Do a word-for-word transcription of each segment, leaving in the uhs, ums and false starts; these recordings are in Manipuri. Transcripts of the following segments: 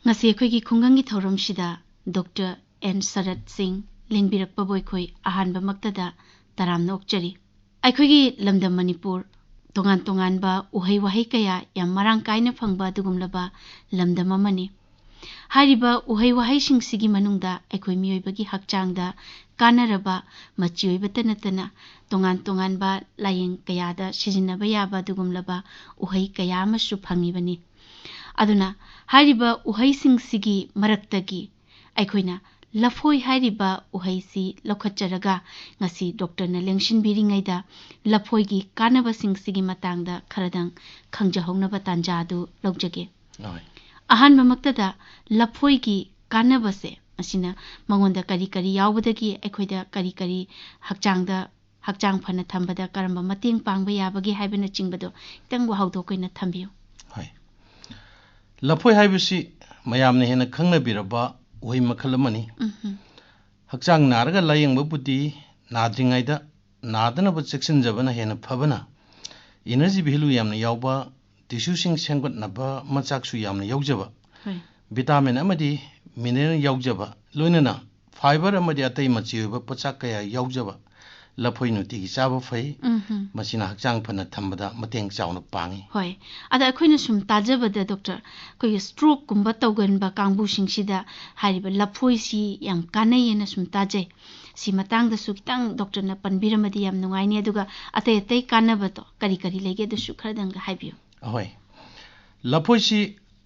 ꯉꯁꯤ ꯑꯩꯈꯣꯏꯒꯤ ꯈꯨꯡꯒꯪꯒꯤ ꯊꯧꯔꯝꯁꯤꯗ ꯗꯣꯛꯇꯔ ꯑꯦꯟ ꯁꯔꯠ ꯁꯤꯡ ꯂꯦꯡꯕꯤꯔꯛꯄꯕꯨ ꯑꯩꯈꯣꯏ ꯑꯍꯥꯟꯕꯃꯛꯇꯗ ꯇꯔꯥꯝꯅ ꯑꯣꯛꯆꯔꯤ꯫ ꯑꯩꯈꯣꯏꯒꯤ ꯂꯝꯗꯝ ꯃꯅꯤꯄꯨꯔ ꯇꯣꯉꯥꯟ ꯇꯣꯉꯥꯟꯕ ꯎꯍꯩ ꯋꯥꯍꯩ ꯀꯌꯥ ꯌꯥꯝ ꯃꯔꯥꯡ ꯀꯥꯏꯅ ꯐꯪꯕ ꯑꯗꯨꯒꯨꯝꯂꯕ ꯂꯝꯗꯝ ꯑꯃꯅꯤ꯫ ꯍꯥꯏꯔꯤꯕ ꯎꯍꯩ ꯋꯥꯍꯩꯁꯤꯡꯁꯤꯒꯤ ꯃꯅꯨꯡꯗ ꯑꯩꯈꯣꯏ ꯃꯤꯑꯣꯏꯕꯒꯤ ꯍꯛꯆꯥꯡꯗ ꯀꯥꯟꯅꯔꯕ ꯃꯆꯤ ꯑꯣꯏꯕꯇ ꯅꯠꯇꯅ ꯇꯣꯉꯥꯟ ꯇꯣꯉꯥꯟꯕ ꯂꯥꯏꯌꯦꯡ ꯀꯌꯥꯗ ꯁꯤꯖꯤꯟꯅꯕ ꯌꯥꯕ ꯑꯗꯨꯒꯨꯝꯂꯕ ꯎꯍꯩ ꯀꯌꯥ ꯑꯃꯁꯨ ꯐꯪꯉꯤꯕꯅꯤ꯫ ꯑꯗꯨꯅ ꯍꯥꯏꯔꯤꯕ ꯎꯍꯩꯁꯤꯡꯁꯤꯒꯤ ꯃꯔꯛꯇꯒꯤ ꯑꯩꯈꯣꯏꯅ ꯂꯐꯣꯏ ꯍꯥꯏꯔꯤꯕ ꯎꯍꯩꯁꯤ ꯂꯧꯈꯠꯆꯔꯒ ꯉꯁꯤ ꯗꯣꯛꯇꯔꯅ ꯂꯦꯡꯁꯤꯟꯕꯤꯔꯤꯉꯩꯗ ꯂꯐꯣꯏꯒꯤ ꯀꯥꯟꯅꯕꯁꯤꯡꯁꯤꯒꯤ ꯃꯇꯥꯡꯗ ꯈꯔꯗꯪ ꯈꯪꯖꯍꯧꯅꯕ ꯇꯥꯟꯖꯥ ꯑꯗꯨ ꯂꯧꯖꯒꯦ꯫ ꯑꯍꯣꯏ꯫ ꯑꯍꯥꯟꯕꯃꯛꯇꯗ ꯂꯐꯣꯏꯒꯤ ꯀꯥꯟꯅꯕꯁꯦ, ꯃꯁꯤꯅ ꯃꯉꯣꯟꯗ ꯀꯔꯤ ꯀꯔꯤ ꯌꯥꯎꯕꯗꯒꯤ ꯑꯩꯈꯣꯏꯗ ꯀꯔꯤ ꯀꯔꯤ ꯍꯛꯆꯥꯡꯗ, ꯍꯛꯆꯥꯡ ꯐꯅ ꯊꯝꯕꯗ ꯀꯔꯝꯕ ꯃꯇꯦꯡ ꯄꯥꯡꯕ ꯌꯥꯕꯒꯦ ꯍꯥꯏꯕꯅꯆꯤꯡꯕꯗꯣ ꯈꯤꯇꯪ ꯋꯥꯍꯧꯗꯣꯛ ꯑꯣꯏꯅ ꯊꯝꯕꯤꯌꯨ꯫ ꯍꯣꯏ꯫ ꯂꯐꯣꯏ ꯍꯥꯏꯕꯁꯤ ꯃꯌꯥꯝꯅ ꯍꯦꯟꯅ ꯈꯪꯅꯕꯤꯔꯕ ꯎꯍꯩ ꯃꯈꯜ ꯑꯃꯅꯤ꯫ ꯎꯝꯍꯨꯝ꯫ ꯍꯛꯆꯥꯡ ꯅꯥꯔꯒ ꯂꯥꯏꯌꯦꯡꯕꯕꯨꯗꯤ ꯅꯥꯗ꯭ꯔꯤꯉꯩꯗ ꯅꯥꯗꯅꯕ ꯆꯦꯛꯁꯤꯟꯖꯕꯅ ꯍꯦꯟꯅ ꯐꯕꯅ energy value ꯌꯥꯝꯅ ꯌꯥꯎꯕ, tissueꯁꯤꯡ ꯁꯦꯝꯒꯠꯅꯕ ꯃꯆꯥꯛꯁꯨ ꯌꯥꯝꯅ ꯌꯥꯎꯖꯕ, ꯍꯣꯏ꯫ vitamin ꯑꯃꯗꯤ mineral ꯌꯥꯎꯖꯕ, ꯂꯣꯏꯅꯅ fibre ꯑꯃꯗꯤ ꯑꯇꯩ ꯃꯆꯤ ꯑꯣꯏꯕ ꯄꯣꯠꯁꯛ ꯀꯌꯥ ꯌꯥꯎꯖꯕ ꯂꯐꯣꯏ ꯅꯨꯡꯇꯤꯒꯤ ꯆꯥꯕ ꯐꯩ꯫ ꯎꯝꯍꯨꯝ꯫ ꯃꯁꯤꯅ ꯍꯛꯆꯥꯡ ꯐꯅ ꯊꯝꯕꯗ ꯃꯇꯦꯡ ꯆꯥꯎꯅ ꯄꯥꯡꯉꯤ꯫ ꯍꯣꯏ꯫ ꯑꯗ ꯑꯩꯈꯣꯏꯅ ꯁꯨꯝ ꯇꯥꯖꯕꯗ, ꯗꯣꯛꯇꯔ, ꯑꯩꯈꯣꯏꯒꯤ strokeꯀꯨꯝꯕ ꯇꯧꯒꯟꯕ ꯀꯥꯡꯕꯨꯁꯤꯡꯁꯤꯗ ꯍꯥꯏꯔꯤꯕ ꯂꯐꯣꯏꯁꯤ ꯌꯥꯝ ꯀꯥꯟꯅꯩꯌꯦꯅ ꯁꯨꯝ ꯇꯥꯖꯩ꯫ ꯁꯤ ꯃꯇꯥꯡꯗꯁꯨ ꯈꯤꯇꯪ ꯗꯣꯛꯇꯔꯅ ꯄꯟꯕꯤꯔꯝꯃꯗꯤ ꯌꯥꯝ ꯅꯨꯡꯉꯥꯏꯅꯤ꯫ ꯑꯗꯨꯒ ꯑꯇꯩ ꯑꯇꯩ ꯀꯥꯟꯅꯕꯗꯣ ꯀꯔꯤ ꯀꯔꯤ ꯂꯩꯒꯦ, ꯑꯗꯨꯁꯨ ꯈꯔꯗꯪꯒ ꯍꯥꯏꯕꯤꯌꯨ꯫ ꯑꯍꯣꯏ꯫ ꯂꯐꯣꯏꯁꯤ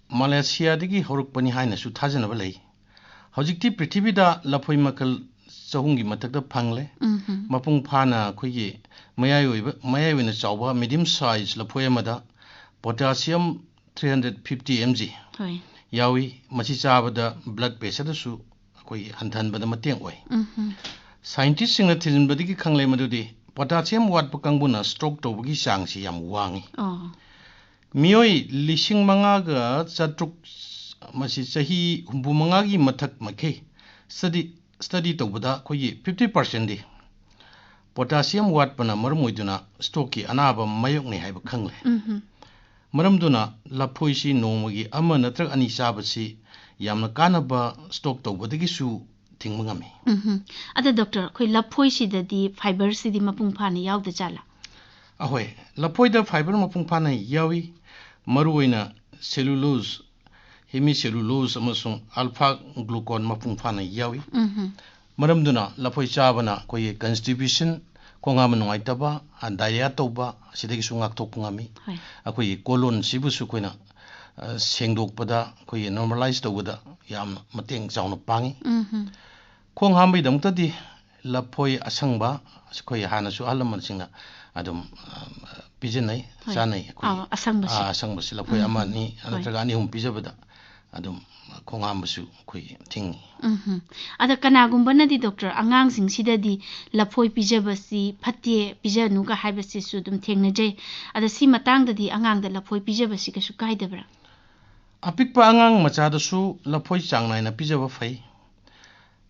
ꯃꯂꯦꯁꯤꯌꯥꯗꯒꯤ ꯍꯧꯔꯛꯄꯅꯤ ꯍꯥꯏꯅꯁꯨ ꯊꯥꯖꯅꯕ ꯂꯩ꯫ ꯍꯧꯖꯤꯛꯇꯤ ꯄ꯭ꯔꯤꯊꯤꯕꯤꯗ ꯂꯐꯣꯏ ꯃꯈꯜ ꯆꯍꯨꯝꯒꯤ ꯃꯊꯛꯇ ꯐꯪꯂꯦ꯫ ꯎꯝꯍꯨꯝ꯫ ꯃꯄꯨꯡ ꯐꯥꯅ ꯑꯩꯈꯣꯏꯒꯤ ꯃꯌꯥꯏ ꯑꯣꯏꯕ, ꯃꯌꯥꯏ ꯑꯣꯏꯅ ꯆꯥꯎꯕ medium size ꯂꯐꯣꯏ ꯑꯃꯗ potassium three hundred fifty mg ꯍꯣꯏ꯫ ꯌꯥꯎꯏ꯫ ꯃꯁꯤ ꯆꯥꯕꯗ blood pressureꯗꯁꯨ ꯑꯩꯈꯣꯏꯒꯤ ꯍꯟꯊꯍꯟꯕꯗ ꯃꯇꯦꯡ ꯑꯣꯏ꯫ ꯎꯝꯍꯨꯝ꯫ Scientistꯁꯤꯡꯅ ꯊꯤꯖꯤꯟꯕꯗꯒꯤ ꯈꯪꯂꯦ ꯃꯗꯨꯗꯤ potassium ꯋꯥꯠꯄ ꯀꯥꯡꯕꯨꯅ stroke ꯇꯧꯕꯒꯤ ꯆꯥꯡꯁꯤ ꯌꯥꯝ ꯋꯥꯡꯉꯤ꯫ ꯑꯣ꯫ ꯃꯤꯑꯣꯏ ꯂꯤꯁꯤꯡ ꯃꯉꯥꯒ ꯆꯥꯇ꯭ꯔꯨꯛ, ꯃꯁꯤ ꯆꯍꯤ ꯍꯨꯝꯐꯨ ꯃꯉꯥꯒꯤ ꯃꯊꯛ ꯃꯥꯏꯀꯩ study, study ꯇꯧꯕꯗ ꯑꯩꯈꯣꯏꯒꯤ fifty percentꯗꯤ potassium ꯋꯥꯠꯄꯅ ꯃꯔꯝ ꯑꯣꯏꯗꯨꯅ strokeꯀꯤ ꯑꯅꯥꯕ ꯃꯥꯌꯣꯛꯅꯩ ꯍꯥꯏꯕ ꯈꯪꯂꯦ꯫ ꯎꯝꯍꯨꯝ꯫ ꯃꯔꯝꯗꯨꯅ ꯂꯐꯣꯏꯁꯤ ꯅꯣꯡꯃꯒꯤ ꯑꯃ ꯅꯠꯇ꯭ꯔꯒ ꯑꯅꯤ ꯆꯥꯕꯁꯤ ꯌꯥꯝꯅ ꯀꯥꯟꯅꯕ ꯁ꯭ꯇꯣꯛ ꯇꯧꯕꯗꯒꯤꯁꯨ ꯊꯤꯡꯕ ꯉꯝꯃꯤ꯫ ꯎꯝ꯫ ꯑꯗ ꯗꯣꯛꯇꯔ, ꯑꯩꯈꯣꯏ ꯂꯐꯣꯏꯁꯤꯗꯗꯤ ꯐꯥꯏꯕꯔꯁꯤꯗꯤ ꯃꯄꯨꯡ ꯐꯥꯅ ꯌꯥꯎꯗ ꯖꯥꯠꯂꯥ? ꯑꯍꯣꯏ, ꯂꯐꯣꯏꯗ ꯐꯥꯏꯕꯔ ꯃꯄꯨꯡ ꯐꯥꯅ ꯌꯥꯎꯏ꯫ ꯃꯔꯨꯑꯣꯏꯅ ꯁꯦꯂꯨꯂꯣꯖ, ꯍꯦꯃꯤꯁꯦꯂꯨꯂꯣꯖ ꯑꯃꯁꯨꯡ ꯑꯜꯐꯥ ꯒ꯭ꯂꯨꯀꯣꯟ ꯃꯄꯨꯡ ꯐꯥꯅ ꯌꯥꯎꯏ꯫ ꯎꯝ꯫ ꯃꯔꯝꯗꯨꯅ ꯂꯐꯣꯏ ꯆꯥꯕꯅ ꯑꯩꯈꯣꯏꯒꯤ ꯀꯟꯁꯇꯤꯄꯦꯁꯟ, ꯈꯣꯡ ꯍꯥꯝꯕ ꯅꯨꯡꯉꯥꯏꯇꯕ, ꯗꯥꯏꯔꯤꯌꯥ ꯇꯧꯕ, ꯑꯁꯤꯗꯒꯤꯁꯨ ꯉꯥꯛꯊꯣꯛꯄ ꯉꯝꯃꯤ꯫ ꯍꯣꯏ꯫ ꯑꯩꯈꯣꯏꯒꯤ ꯀꯣꯂꯣꯟꯁꯤꯕꯨꯁꯨ ꯑꯩꯈꯣꯏꯅ ꯑ, ꯁꯦꯡꯗꯣꯛꯄꯗ, ꯑꯩꯈꯣꯏꯒꯤ ꯅꯣꯔꯃꯦꯂꯥꯏꯁ ꯇꯧꯕꯗ ꯌꯥꯝꯅ ꯃꯇꯦꯡ ꯆꯥꯎꯅ ꯄꯥꯡꯉꯤ꯫ ꯎꯝ꯫ ꯈꯣꯡ ꯍꯥꯝꯕꯒꯤꯗꯃꯛꯇꯗꯤ ꯂꯐꯣꯏ ꯑꯁꯪꯕ ꯑꯩꯈꯣꯏ ꯍꯥꯟꯅꯁꯨ ꯑꯍꯜ ꯂꯃꯟꯁꯤꯡꯅ ꯑꯗꯨꯝ ꯑ, ꯄꯤꯖꯅꯩ, ꯍꯣꯏ꯫ ꯆꯥꯅꯩ ꯑꯩꯈꯣꯏ꯫ ꯑꯥ, ꯑꯁꯪꯕꯁꯦ꯫ ꯑꯥ, ꯑꯁꯪꯕꯁꯤ ꯂꯐꯣꯏ ꯎꯝ꯫ ꯑꯃ ꯑꯅꯤ ꯍꯣꯏ꯫ ꯅꯠꯇ꯭ꯔꯒ ꯑꯅꯤ ꯑꯍꯨꯝ ꯄꯤꯖꯕꯗ ꯑꯗꯨꯝ ꯈꯣꯡ ꯍꯥꯝꯕꯁꯨ ꯑꯩꯈꯣꯏꯒꯤ ꯊꯤꯡꯉꯤ꯫ ꯎꯝ꯫ ꯑꯗ ꯀꯅꯥꯒꯨꯝꯕꯅꯗꯤ ꯗꯣꯛꯇꯔ, ꯑꯉꯥꯡꯁꯤꯡꯁꯤꯗꯗꯤ ꯂꯐꯣꯏ ꯄꯤꯖꯕꯁꯤ ꯐꯠꯇꯦ, ꯄꯤꯖꯅꯨꯒ ꯍꯥꯏꯕꯁꯤꯁꯨ ꯑꯗꯨꯝ ꯊꯦꯡꯅꯖꯩ꯫ ꯑꯗ ꯁꯤ ꯃꯇꯥꯡꯗꯗꯤ ꯑꯉꯥꯡꯗ ꯂꯐꯣꯏ ꯄꯤꯖꯕꯁꯤ ꯀꯩꯁꯨ ꯀꯥꯏꯗꯕ꯭ꯔꯥ? ꯑꯄꯤꯛꯄ ꯑꯉꯥꯡ ꯃꯆꯥꯗꯁꯨ ꯂꯐꯣꯏ ꯆꯥꯡ ꯅꯥꯏꯅ ꯄꯤꯖꯕ ꯐꯩ꯫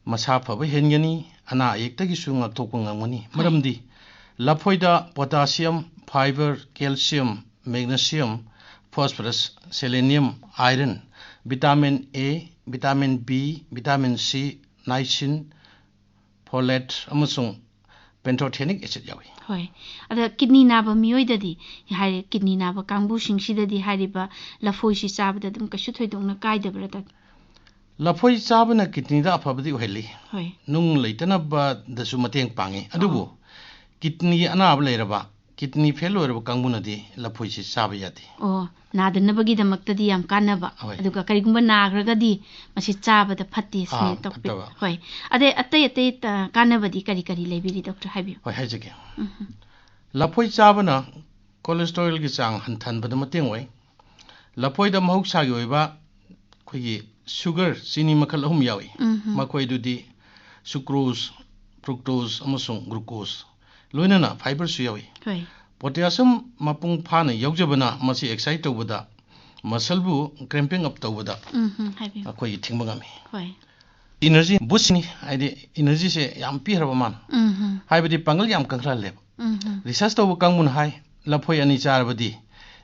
ꯃꯁꯥ ꯐꯕ ꯍꯦꯟꯒꯅꯤ, ꯑꯅꯥ ꯑꯌꯦꯛꯇꯒꯤꯁꯨ ꯉꯥꯛꯊꯣꯛꯄ ꯉꯝꯒꯅꯤ꯫ ꯃꯔꯝꯗꯤ ꯂꯐꯣꯏꯗ potassium, fibre, calcium, magnesium, phosphorus, selenium, iron, vitamin A, vitamin B, vitamin C, niacin, folate ꯑꯃꯁꯨꯡ ꯄꯦꯟꯊꯣꯊꯦꯅꯤꯛ ꯑꯦꯁꯤꯗ ꯌꯥꯎꯏ꯫ ꯍꯣꯏ꯫ ꯑꯗ ꯀꯤꯗꯅꯤ ꯅꯥꯕ ꯃꯤꯑꯣꯏꯗꯗꯤ, ꯍꯥꯏꯔꯦ, ꯀꯤꯗꯅꯤ ꯅꯥꯕ ꯀꯥꯡꯕꯨꯁꯤꯡꯁꯤꯗꯗꯤ ꯍꯥꯏꯔꯤꯕ ꯂꯐꯣꯏꯁꯤ ꯆꯥꯕꯗ ꯑꯗꯨꯝ ꯀꯩꯁꯨ ꯊꯣꯏꯗꯣꯛꯅ ꯀꯥꯏꯗꯕ꯭ꯔꯥ, ꯗꯥꯛꯇꯔ? ꯂꯐꯣꯏ ꯆꯥꯕꯅ ꯀꯤꯗꯅꯤꯗ ꯑꯐꯕꯗꯤ ꯑꯣꯏꯍꯜꯂꯤ꯫ ꯍꯣꯏ꯫ ꯅꯨꯡ ꯂꯩꯇꯅꯕꯗꯁꯨ ꯃꯇꯦꯡ ꯄꯥꯡꯉꯤ꯫ ꯑꯗꯨꯕꯨ ꯑꯣ꯫ ꯀꯤꯗꯅꯤꯒꯤ ꯑꯅꯥꯕ ꯂꯩꯔꯕ, ꯀꯤꯗꯅꯤ ꯐꯦꯜ ꯑꯣꯏꯔꯕ ꯀꯥꯡꯕꯨꯅꯗꯤ ꯂꯐꯣꯏꯁꯤ ꯆꯥꯕ ꯌꯥꯗꯦ꯫ ꯑꯣ, ꯅꯥꯗꯅꯕꯒꯤꯗꯃꯛꯇꯗꯤ ꯌꯥꯝ ꯀꯥꯟꯅꯕ꯫ ꯍꯣꯏ꯫ ꯑꯗꯨꯒ ꯀꯔꯤꯒꯨꯝꯕ ꯅꯥꯈ꯭ꯔꯒꯗꯤ ꯃꯁꯤ ꯆꯥꯕꯗ ꯐꯠꯇꯦ ꯁꯤꯅꯦ, ꯑꯥ, ꯇꯣꯛꯄꯤ-, ꯐꯠꯇꯕ꯫ ꯍꯣꯏ꯫ ꯑꯗꯩ ꯑꯇꯩ ꯑꯇꯩ ꯇ-, ꯀꯥꯟꯅꯕꯗꯤ ꯀꯔꯤ ꯀꯔꯤ ꯂꯩꯕꯤꯔꯤ, ꯗꯣꯛꯇꯔ, ꯍꯥꯏꯕꯤꯌꯨ꯫ ꯍꯣꯏ, ꯍꯥꯏꯖꯒꯦ꯫ ꯎꯝ꯫ ꯂꯐꯣꯏ ꯆꯥꯕꯅ ꯀꯣꯂꯦꯁꯇ꯭ꯔꯣꯜꯒꯤ ꯆꯥꯡ ꯍꯟꯊꯍꯟꯕꯗ ꯃꯇꯦꯡ ꯑꯣꯏ꯫ ꯂꯐꯣꯏꯗ ꯃꯍꯧꯁꯥꯒꯤ ꯑꯣꯏꯕ ꯑꯩꯈꯣꯏꯒꯤ ꯁꯨꯒꯔ, ꯆꯤꯅꯤ ꯃꯈꯜ ꯑꯍꯨꯝ ꯌꯥꯎꯏ꯫ ꯎꯝ꯫ ꯃꯈꯣꯏꯗꯨꯗꯤ ꯁꯨꯀ꯭ꯔꯣꯁ, ꯐ꯭ꯔꯨꯛꯇꯣꯁ ꯑꯃꯁꯨꯡ ꯒ꯭ꯂꯨꯀꯣꯁ, ꯂꯣꯏꯅꯅ ꯐꯥꯏꯕꯔꯁꯨ ꯌꯥꯎꯏ꯫ ꯍꯣꯏ꯫ ꯄꯣꯇꯥꯁꯤꯌꯝ ꯃꯄꯨꯡ ꯐꯥꯅ ꯌꯥꯎꯖꯕꯅ ꯃꯁꯤ ꯑꯦꯛꯁꯔꯁꯥꯏꯖ ꯇꯧꯕꯗ, ꯃꯁꯜꯕꯨ ꯀ꯭ꯔꯦꯝꯄꯤꯡ ꯑꯞ ꯇꯧꯕꯗ ꯎꯝ, ꯍꯥꯏꯕꯤꯌꯨ꯫ ꯑꯩꯈꯣꯏꯒꯤ ꯊꯤꯡꯕ ꯉꯝꯃꯤ꯫ ꯍꯣꯏ꯫ ꯏꯅꯔꯖꯤ ꯕꯨꯁꯅꯤ, ꯍꯥꯏꯗꯤ ꯏꯅꯔꯖꯤꯁꯦ ꯌꯥꯝ ꯄꯤꯈ꯭ꯔꯕ ꯃꯥꯅ꯫ ꯎꯝ꯫ ꯍꯥꯏꯕꯗꯤ ꯄꯥꯡꯒꯜ ꯌꯥꯝ ꯀꯟꯈꯠꯍꯜꯂꯦꯕ꯫ ꯎꯝ꯫ ꯔꯤꯁꯔꯁ ꯇꯧꯕ ꯀꯥꯡꯕꯨꯅ ꯍꯥꯏ, ꯂꯐꯣꯏ ꯑꯅꯤ ꯆꯥꯔꯕꯗꯤ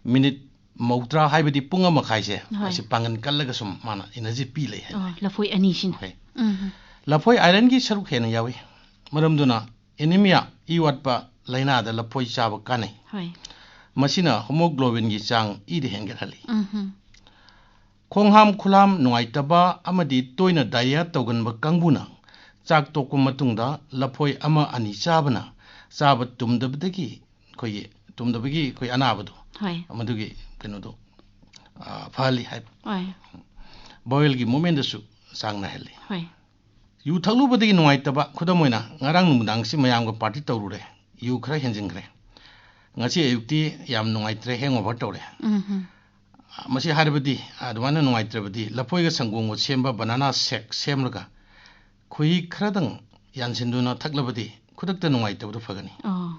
ꯃꯤꯅꯤꯠ ꯃꯧꯗ꯭ꯔꯥ ꯍꯥꯏꯕꯗꯤ ꯄꯨꯡ ꯑꯃ ꯃꯈꯥꯏꯁꯦ, ꯍꯣꯏ꯫ ꯑꯁꯤ ꯄꯥꯡꯒꯜ ꯀꯜꯂꯒ ꯁꯨꯝ ꯃꯥꯅ ꯏꯅꯔꯖꯤ ꯄꯤ ꯂꯩ ꯍꯥꯏ꯫ ꯑꯣ, ꯂꯐꯣꯏ ꯑꯅꯤꯁꯤꯅ꯫ ꯍꯣꯏ꯫ ꯎꯝ꯫ ꯂꯐꯣꯏ ꯑꯥꯏꯔꯟꯒꯤ ꯁꯔꯨꯛ ꯍꯦꯟꯅ ꯌꯥꯎꯏ꯫ ꯃꯔꯝꯗꯨꯅ ꯑꯦꯅꯤꯃꯤꯌꯥ, ꯏ ꯋꯥꯠꯄ ꯂꯥꯏꯅꯥꯗ ꯂꯐꯣꯏ ꯆꯥꯕ ꯀꯥꯟꯅꯩ꯫ ꯍꯣꯏ꯫ ꯃꯁꯤꯅ ꯍꯣꯃꯣꯒ꯭ꯂꯣꯕꯤꯟꯒꯤ ꯆꯥꯡ ꯏꯗ ꯍꯦꯟꯒꯠꯍꯜꯂꯤ꯫ ꯎꯝ꯫ ꯈꯣꯡꯍꯥꯝ ꯈꯨꯂꯥꯝ ꯅꯨꯡꯉꯥꯏꯇꯕ ꯑꯃꯗꯤ ꯇꯣꯏꯅ ꯗꯥꯏꯔꯤꯌꯥ ꯇꯧꯒꯟꯕ ꯀꯥꯡꯕꯨꯅ ꯆꯥꯛ ꯇꯣꯛꯄ ꯃꯇꯨꯡꯗ ꯂꯐꯣꯏ ꯑꯃ ꯑꯅꯤ ꯆꯥꯕꯅ ꯆꯥꯕ ꯇꯨꯝꯗꯕꯗꯒꯤ ꯑꯩꯈꯣꯏꯒꯤ ꯇꯨꯝꯗꯕꯒꯤ ꯑꯩꯈꯣꯏ ꯑꯅꯥꯕꯗꯣ ꯍꯣꯏ꯫ ꯃꯗꯨꯒꯤ ꯀꯩꯅꯣꯗꯣ, ꯑ, ꯐꯍꯜꯂꯤ ꯍꯥꯏꯕ꯫ ꯍꯣꯏ꯫ ꯕꯥꯋꯦꯜꯒꯤ ꯃꯨꯞꯃꯦꯟꯗꯁꯨ ꯆꯥꯡ ꯅꯥꯏꯍꯜꯂꯤ꯫ ꯍꯣꯏ꯫ ꯌꯨ ꯊꯛꯂꯨꯕꯗꯒꯤ ꯅꯨꯡꯉꯥꯏꯇꯕ, ꯈꯨꯗꯝ ꯑꯣꯏꯅ ꯉꯔꯥꯡ ꯅꯨꯃꯤꯗꯥꯡꯁꯤ ꯃꯌꯥꯝꯒ ꯄꯥꯔꯇꯤ ꯇꯧꯔꯨꯔꯦ, ꯌꯨ ꯈꯔ ꯍꯦꯟꯖꯤꯟꯈ꯭ꯔꯦ, ꯉꯁꯤ ꯑꯌꯨꯛꯇꯤ ꯌꯥꯝ ꯅꯨꯡꯉꯥꯏꯇ꯭ꯔꯦ, ꯍꯦꯡꯑꯣꯚꯔ ꯇꯧꯔꯦ꯫ ꯎꯝ꯫ ꯃꯁꯤ ꯍꯥꯏꯔꯕꯗꯤ ꯑꯗꯨꯃꯥꯏꯅ ꯅꯨꯡꯉꯥꯏꯇ꯭ꯔꯕꯗꯤ ꯂꯐꯣꯏꯒ ꯁꯪꯒꯣꯝꯒ ꯁꯦꯝꯕ ꯕꯅꯥꯅꯥ ꯁꯦꯛ ꯁꯦꯝꯂꯒ ꯈꯣꯏꯍꯤ ꯈꯔꯗꯪ ꯌꯥꯟꯁꯤꯟꯗꯨꯅ ꯊꯛꯂꯕꯗꯤ ꯈꯨꯗꯛꯇ ꯅꯨꯡꯉꯥꯏꯇꯕꯗꯨ ꯐꯒꯅꯤ꯫ ꯑꯣ꯫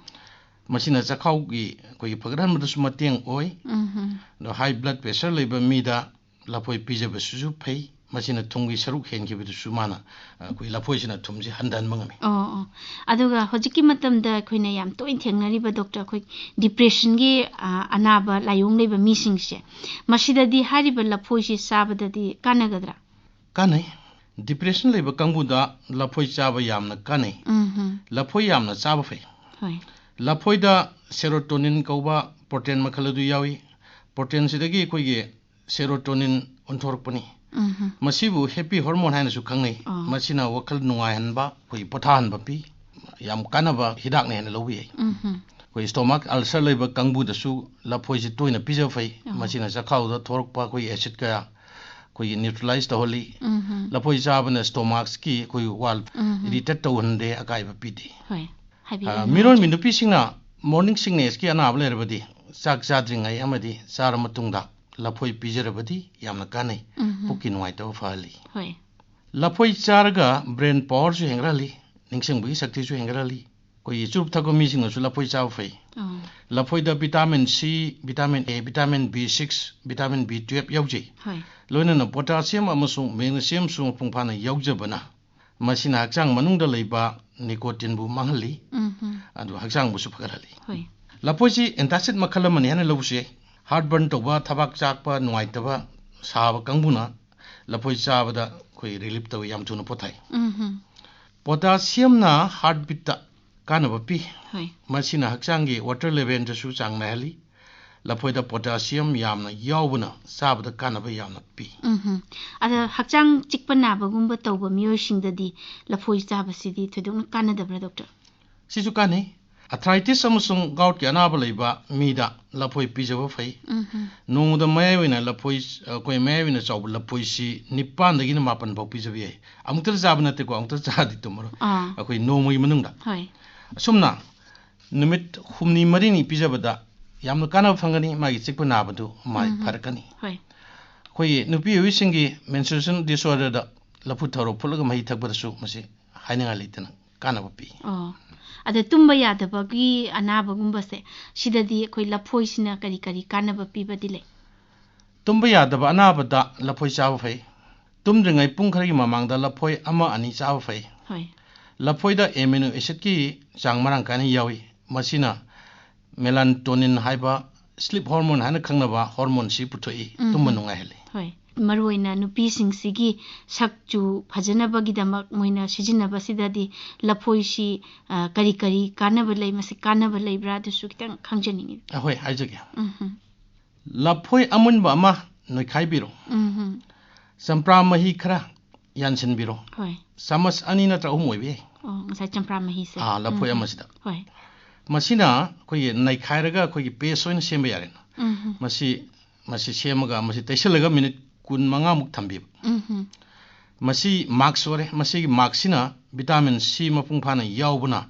ꯃꯁꯤꯅ ꯆꯥꯛꯈꯥꯎꯒꯤ ꯑꯩꯈꯣꯏꯒꯤ ꯐꯒꯠꯍꯟꯕꯗꯁꯨ ꯃꯇꯦꯡ ꯑꯣꯏ꯫ ꯎꯝ꯫ ꯑꯗꯣ ꯍꯥꯏ ꯕ꯭ꯂꯗ ꯄ꯭ꯔꯦꯁꯔ ꯂꯩꯕ ꯃꯤꯗ ꯂꯐꯣꯏ ꯄꯤꯖꯕꯁꯤꯁꯨ ꯐꯩ꯫ ꯃꯁꯤꯅ ꯊꯨꯝꯒꯤ ꯁꯔꯨꯛ ꯍꯦꯟꯈꯤꯕꯗꯨꯁꯨ ꯃꯥꯅ, ꯑ, ꯑꯩꯈꯣꯏ ꯂꯐꯣꯏꯁꯤꯅ ꯊꯨꯝꯁꯤ ꯍꯟꯊꯍꯟꯕ ꯉꯝꯃꯤ꯫ ꯑꯣ, ꯑꯣ꯫ ꯑꯗꯨꯒ ꯍꯧꯖꯤꯛꯀꯤ ꯃꯇꯝꯗ ꯑꯩꯈꯣꯏꯅ ꯌꯥꯝ ꯇꯣꯏꯅ ꯊꯦꯡꯅꯔꯤꯕ ꯗꯣꯛꯇꯔ, ꯑꯩꯈꯣꯏ ꯗꯤꯄ꯭ꯔꯦꯁꯟꯒꯤ, ꯑ, ꯑꯅꯥꯕ ꯂꯥꯏꯑꯣꯡ ꯂꯩꯕ ꯃꯤꯁꯤꯡꯁꯦ, ꯃꯁꯤꯗꯗꯤ ꯍꯥꯏꯔꯤꯕ ꯂꯐꯣꯏꯁꯤ ꯆꯥꯕꯗꯗꯤ ꯀꯥꯟꯅꯒꯗ꯭ꯔꯥ? ꯀꯥꯟꯅꯩ꯫ ꯗꯤꯄ꯭ꯔꯦꯁꯟ ꯂꯩꯕ ꯀꯥꯡꯕꯨꯗ ꯂꯐꯣꯏ ꯆꯥꯕ ꯌꯥꯝꯅ ꯀꯥꯟꯅꯩ꯫ ꯎꯝ꯫ ꯂꯐꯣꯏ ꯌꯥꯝꯅ ꯆꯥꯕ ꯐꯩ꯫ ꯍꯣꯏ꯫ ꯂꯐꯣꯏꯗ ꯁꯦꯔꯣꯇꯣꯅꯤꯟ ꯀꯧꯕ ꯄ꯭ꯔꯣꯇꯤꯟ ꯃꯈꯜ ꯑꯗꯨ ꯌꯥꯎꯏ꯫ ꯄ꯭ꯔꯣꯇꯤꯟꯁꯤꯗꯒꯤ ꯑꯩꯈꯣꯏꯒꯤ ꯁꯦꯔꯣꯇꯣꯅꯤꯟ ꯑꯣꯟꯊꯣꯔꯛꯄꯅꯤ꯫ ꯎꯝ꯫ ꯃꯁꯤꯕꯨ ꯍꯦꯄꯤ ꯍꯣꯔꯃꯣꯟ ꯍꯥꯏꯅꯁꯨ ꯈꯪꯅꯩ꯫ ꯑꯥ꯫ ꯃꯁꯤꯅ ꯋꯥꯈꯜ ꯅꯨꯡꯉꯥꯏꯍꯟꯕ, ꯑꯩꯈꯣꯏꯒꯤ ꯄꯣꯊꯥꯍꯟꯕ ꯄꯤ꯫ ꯌꯥꯝ ꯀꯥꯟꯅꯕ ꯍꯤꯗꯥꯛꯅꯤ ꯍꯥꯏꯅ ꯂꯧꯕ ꯌꯥꯏ꯫ ꯎꯝ꯫ ꯑꯩꯈꯣꯏ ꯁ꯭ꯇꯣꯃꯥꯛ ꯑꯜꯁꯔ ꯂꯩꯕ ꯀꯥꯡꯕꯨꯗꯁꯨ ꯂꯐꯣꯏꯁꯤ ꯇꯣꯏꯅ ꯄꯤꯖꯕ ꯐꯩ꯫ ꯑꯣ꯫ ꯃꯁꯤꯅ ꯆꯥꯛꯈꯥꯎꯗ ꯊꯣꯔꯛꯄ ꯑꯩꯈꯣꯏꯒꯤ ꯑꯦꯁꯤꯠ ꯀꯌꯥ ꯑꯩꯈꯣꯏꯒꯤ ꯅ꯭ꯌꯨꯇ꯭ꯔꯤꯂꯥꯏꯁ ꯇꯧꯍꯜꯂꯤ꯫ ꯎꯝ꯫ ꯂꯐꯣꯏ ꯆꯥꯕꯅ ꯁ꯭ꯇꯣꯃꯥꯛꯁꯀꯤ ꯑꯩꯈꯣꯏꯒꯤ ꯋꯥꯜ ꯎꯝ꯫ ꯏꯔꯤꯇꯦꯠ ꯇꯧꯍꯟꯗꯦ, ꯑꯀꯥꯏꯕ ꯄꯤꯗꯦ꯫ ꯍꯣꯏ꯫ ꯍꯥꯏꯕꯤꯌꯨ꯫ ꯑ, ꯃꯤꯔꯣꯟꯕꯤ ꯅꯨꯄꯤꯁꯤꯡꯅ ꯃꯣꯔꯅꯤꯡ ꯁꯤꯛꯅꯦꯁꯀꯤ ꯑꯅꯥꯕ ꯂꯩꯔꯕꯗꯤ ꯆꯥꯛ ꯆꯥꯗ꯭ꯔꯤꯉꯩ ꯑꯃꯗꯤ ꯆꯥꯔ ꯃꯇꯨꯡꯗ ꯂꯐꯣꯏ ꯄꯤꯖꯔꯕꯗꯤ ꯌꯥꯝꯅ ꯀꯥꯟꯅꯩ꯫ ꯎꯝ꯫ ꯄꯨꯛꯀꯤ ꯅꯨꯡꯉꯥꯏꯇꯕ ꯐꯍꯜꯂꯤ꯫ ꯍꯣꯏ꯫ ꯂꯐꯣꯏ ꯆꯥꯔꯒ ꯕ꯭ꯔꯦꯟ ꯄꯥꯋꯔꯁꯨ ꯍꯦꯟꯒꯠꯍꯜꯂꯤ, ꯅꯤꯡꯁꯤꯡꯕꯒꯤ ꯁꯛꯇꯤꯁꯨ ꯍꯦꯟꯒꯠꯍꯜꯂꯤ꯫ ꯑꯩꯈꯣꯏꯒꯤ ꯆꯨꯔꯨꯞ ꯊꯛꯄ ꯃꯤꯁꯤꯡꯅꯁꯨ ꯂꯐꯣꯏ ꯆꯥꯕ ꯐꯩ꯫ ꯑꯣ꯫ ꯂꯐꯣꯏꯗ vitamin C, vitamin A, vitamin B six, vitamin B twelve ꯌꯥꯎꯖꯩ꯫ ꯍꯣꯏ꯫ ꯂꯣꯏꯅꯅ ꯄꯣꯇꯥꯁꯤꯌꯝ ꯑꯃꯁꯨꯡ ꯃꯦꯒꯅꯤꯁꯤꯌꯝꯁꯨ ꯃꯄꯨꯡ ꯐꯥꯅ ꯌꯥꯎꯖꯕꯅ ꯃꯁꯤꯅ ꯍꯛꯆꯥꯡ ꯃꯅꯨꯡꯗ ꯂꯩꯕ ꯅꯤꯀꯣꯇꯤꯟꯕꯨ ꯃꯥꯡꯍꯜꯂꯤ, ꯎꯝ꯫ ꯑꯗꯨ ꯍꯛꯆꯥꯡꯕꯨꯁꯨ ꯐꯒꯠꯍꯜꯂꯤ꯫ ꯍꯣꯏ꯫ ꯂꯐꯣꯏꯁꯤ ꯑꯦꯟꯇꯥꯁꯤꯠ ꯃꯈꯜ ꯑꯃꯅꯤ ꯍꯥꯏꯅ ꯂꯧꯕꯁꯨ ꯌꯥꯏ꯫ ꯍꯥꯔꯠ ꯕꯔꯟ ꯇꯧꯕ, ꯊꯕꯥꯛ ꯆꯥꯛꯄ, ꯅꯨꯡꯉꯥꯏꯇꯕ, ꯁꯥꯕ ꯀꯥꯡꯕꯨꯅ ꯂꯐꯣꯏ ꯆꯥꯕꯗ ꯑꯩꯈꯣꯏ ꯔꯤꯂꯤꯐ ꯇꯧꯋꯤ, ꯌꯥꯝ ꯊꯨꯅ ꯄꯣꯊꯥꯏ꯫ ꯎꯝ ꯍꯝ꯫ ꯄꯣꯇꯥꯁꯤꯌꯝꯅ ꯍꯥꯔꯠ ꯕꯤꯠꯇ ꯀꯥꯟꯅꯕ ꯄꯤ꯫ ꯍꯣꯏ꯫ ꯃꯁꯤꯅ ꯍꯛꯆꯥꯡꯒꯤ ꯋꯥꯇꯔ ꯂꯦꯚꯦꯜꯗꯁꯨ ꯆꯥꯡ ꯅꯥꯏꯍꯜꯂꯤ꯫ ꯂꯐꯣꯏꯗ ꯄꯣꯇꯥꯁꯤꯌꯝ ꯌꯥꯝꯅ ꯌꯥꯎꯕꯅ ꯆꯥꯕꯗ ꯀꯥꯟꯅꯕ ꯌꯥꯝꯅ ꯄꯤ꯫ ꯎꯝ ꯍꯝ꯫ ꯑꯗ ꯍꯛꯆꯥꯡ ꯆꯤꯛꯄ ꯅꯥꯕꯒꯨꯝꯕ ꯇꯧꯕ ꯃꯤꯑꯣꯏꯁꯤꯡꯗꯗꯤ ꯂꯐꯣꯏ ꯆꯥꯕꯁꯤꯗꯤ ꯊꯣꯏꯗꯣꯛꯅ ꯀꯥꯟꯅꯗꯕ꯭ꯔꯥ, ꯗꯣꯛꯇꯔ? ꯁꯤꯁꯨ ꯀꯥꯟꯅꯩ꯫ ꯑꯥꯔꯊ꯭ꯔꯥꯏꯇꯤꯁ ꯑꯃꯁꯨꯡ ꯒꯥꯎꯠꯀꯤ ꯑꯅꯥꯕ ꯂꯩꯕ ꯃꯤꯗ ꯂꯐꯣꯏ ꯄꯤꯖꯕ ꯐꯩ꯫ ꯎꯝ ꯍꯝ꯫ ꯅꯣꯡꯃꯗ ꯃꯌꯥꯏ ꯑꯣꯏꯅ ꯂꯐꯣꯏ, ꯑꯩꯈꯣꯏ ꯃꯌꯥꯏ ꯑꯣꯏꯅ ꯆꯥꯎꯕ ꯂꯐꯣꯏꯁꯤ ꯅꯤꯄꯥꯟꯗꯒꯤꯅ ꯃꯥꯄꯟ ꯐꯥꯎ ꯄꯤꯖꯕ ꯌꯥꯏ꯫ ꯑꯃꯨꯛꯇ ꯆꯥꯕ ꯅꯠꯇꯦꯀꯣ, ꯑꯃꯨꯛꯇ ꯆꯥꯔꯗꯤ ꯇꯨꯝꯃꯔꯣꯏ꯫ ꯑꯥ꯫ ꯑꯩꯈꯣꯏ ꯅꯣꯡꯃꯒꯤ ꯃꯅꯨꯡꯗ꯫ ꯍꯣꯏ꯫ ꯑꯁꯨꯝꯅ ꯅꯨꯃꯤꯠ ꯍꯨꯝꯅꯤ ꯃꯔꯤꯅꯤ ꯄꯤꯖꯕꯗ ꯌꯥꯝꯅ ꯀꯥꯟꯅꯕ ꯐꯪꯒꯅꯤ, ꯃꯥꯒꯤ ꯆꯤꯛꯄ ꯅꯥꯕꯗꯨ ꯃꯥꯏ ꯎꯝ ꯍꯝ꯫ ꯐꯔꯛꯀꯅꯤ꯫ ꯍꯣꯏ꯫ ꯑꯩꯈꯣꯏꯒꯤ ꯅꯨꯄꯤ ꯑꯣꯏꯕꯤꯁꯤꯡꯒꯤ ꯃꯦꯟꯁꯇ꯭ꯔꯨꯑꯦꯁꯟ ꯗꯤꯁꯑꯣꯔꯗꯔꯗ ꯂꯐꯨ ꯊꯔꯣ ꯐꯨꯠꯂꯒ ꯃꯍꯤ ꯊꯛꯄꯗꯁꯨ ꯃꯁꯤ ꯍꯥꯏꯅꯤꯡꯉꯥꯏ ꯂꯩꯇꯅ ꯀꯥꯟꯅꯕ ꯄꯤ꯫ ꯑꯣ꯫ ꯑꯗ ꯇꯨꯝꯕ ꯌꯥꯗꯕꯒꯤ ꯑꯅꯥꯕꯒꯨꯝꯕꯁꯦ, ꯁꯤꯗꯗꯤ ꯑꯩꯈꯣꯏ ꯂꯐꯣꯏꯁꯤꯅ ꯀꯔꯤ ꯀꯔꯤ ꯀꯥꯟꯅꯕ ꯄꯤꯕꯗꯤ ꯂꯩ? ꯇꯨꯝꯕ ꯌꯥꯗꯕ ꯑꯅꯥꯕꯗ ꯂꯐꯣꯏ ꯆꯥꯕ ꯐꯩ꯫ ꯇꯨꯝꯗ꯭ꯔꯤꯉꯩ ꯄꯨꯡ ꯈꯔꯒꯤ ꯃꯃꯥꯡꯗ ꯂꯐꯣꯏ ꯑꯃ ꯑꯅꯤ ꯆꯥꯕ ꯐꯩ꯫ ꯍꯣꯏ꯫ ꯂꯐꯣꯏꯗ ꯑꯦꯃꯤꯅꯣ ꯑꯦꯁꯤꯗꯀꯤ ꯆꯥꯡ ꯃꯔꯥꯡ ꯀꯥꯏꯅ ꯌꯥꯎꯏ꯫ ꯃꯁꯤꯅ ꯃꯦꯂꯥꯟꯇꯣꯅꯤꯟ ꯍꯥꯏꯕ ꯁ꯭ꯂꯤꯞ ꯍꯣꯔꯃꯣꯟ ꯍꯥꯏꯅ ꯈꯪꯅꯕ ꯍꯣꯔꯃꯣꯟꯁꯤ ꯄꯨꯊꯣꯛꯏ, ꯎꯝ ꯇꯨꯝꯕ ꯍꯝ꯫ ꯅꯨꯡꯉꯥꯏꯍꯜꯂꯤ꯫ ꯍꯣꯏ꯫ ꯃꯔꯨꯑꯣꯏꯅ ꯅꯨꯄꯤꯁꯤꯡꯁꯤꯒꯤ ꯁꯛ ꯆꯨ ꯐꯖꯅꯕꯒꯤꯗꯃꯛ ꯃꯣꯏꯅ ꯁꯤꯖꯤꯟꯅꯕꯁꯤꯗꯗꯤ ꯂꯐꯣꯏꯁꯤ, ꯑ, ꯀꯔꯤ ꯀꯔꯤ ꯀꯥꯟꯅꯕ ꯂꯩ, ꯃꯁꯤ ꯀꯥꯟꯅꯕ ꯂꯩꯕ꯭ꯔꯥ, ꯑꯗꯨꯁꯨ ꯈꯤꯇꯪ ꯈꯪꯖꯅꯤꯡꯉꯤ꯫ ꯑꯍꯣꯏ, ꯍꯥꯏꯖꯒꯦ꯫ ꯎꯝ ꯍꯝ꯫ ꯂꯐꯣꯏ ꯑꯃꯨꯟꯕ ꯑꯃ ꯅꯣꯏꯈꯥꯏꯕꯤꯔꯣ꯫ ꯎꯝ ꯍꯝ꯫ ꯆꯝꯄ꯭ꯔꯥ ꯃꯍꯤ ꯈꯔ ꯌꯥꯟꯁꯤꯟꯕꯤꯔꯣ꯫ ꯍꯣꯏ꯫ ꯆꯥꯃꯁ ꯑꯅꯤ ꯅꯠꯇ꯭ꯔ ꯑꯍꯨꯝ ꯑꯣꯏꯕ ꯌꯥꯏ꯫ ꯑꯣ, ꯉꯁꯥꯏ ꯆꯝꯄ꯭ꯔꯥ ꯃꯍꯤꯁꯦ꯫ ꯑꯥ, ꯂꯐꯣꯏ ꯎꯝ ꯍꯝ꯫ ꯑꯃꯁꯤꯗ꯫ ꯍꯣꯏ꯫ ꯃꯁꯤꯅ ꯑꯩꯈꯣꯏꯒꯤ ꯅꯩꯈꯥꯏꯔꯒ ꯑꯩꯈꯣꯏꯒꯤ ꯄꯦꯁ ꯑꯣꯏꯅ ꯁꯦꯝꯕ ꯌꯥꯔꯦꯅ꯫ ꯎꯝ ꯍꯝ꯫ ꯃꯁꯤ, ꯃꯁꯤ ꯁꯦꯝꯃꯒ ꯃꯁꯤ ꯇꯩꯁꯜꯂꯒ ꯃꯤꯅꯤꯠ ꯀꯨꯟ ꯃꯉꯥꯃꯨꯛ ꯊꯝꯕꯤꯕ꯫ ꯎꯝ ꯍꯝ꯫ ꯃꯁꯤ ꯃꯥꯛꯁ ꯑꯣꯏꯔꯦ꯫ ꯃꯁꯤꯒꯤ ꯃꯥꯛꯁꯁꯤꯅ ꯚꯤꯇꯥꯃꯤꯟ ꯁꯤ ꯃꯄꯨꯡ ꯐꯥꯅ ꯌꯥꯎꯕꯅ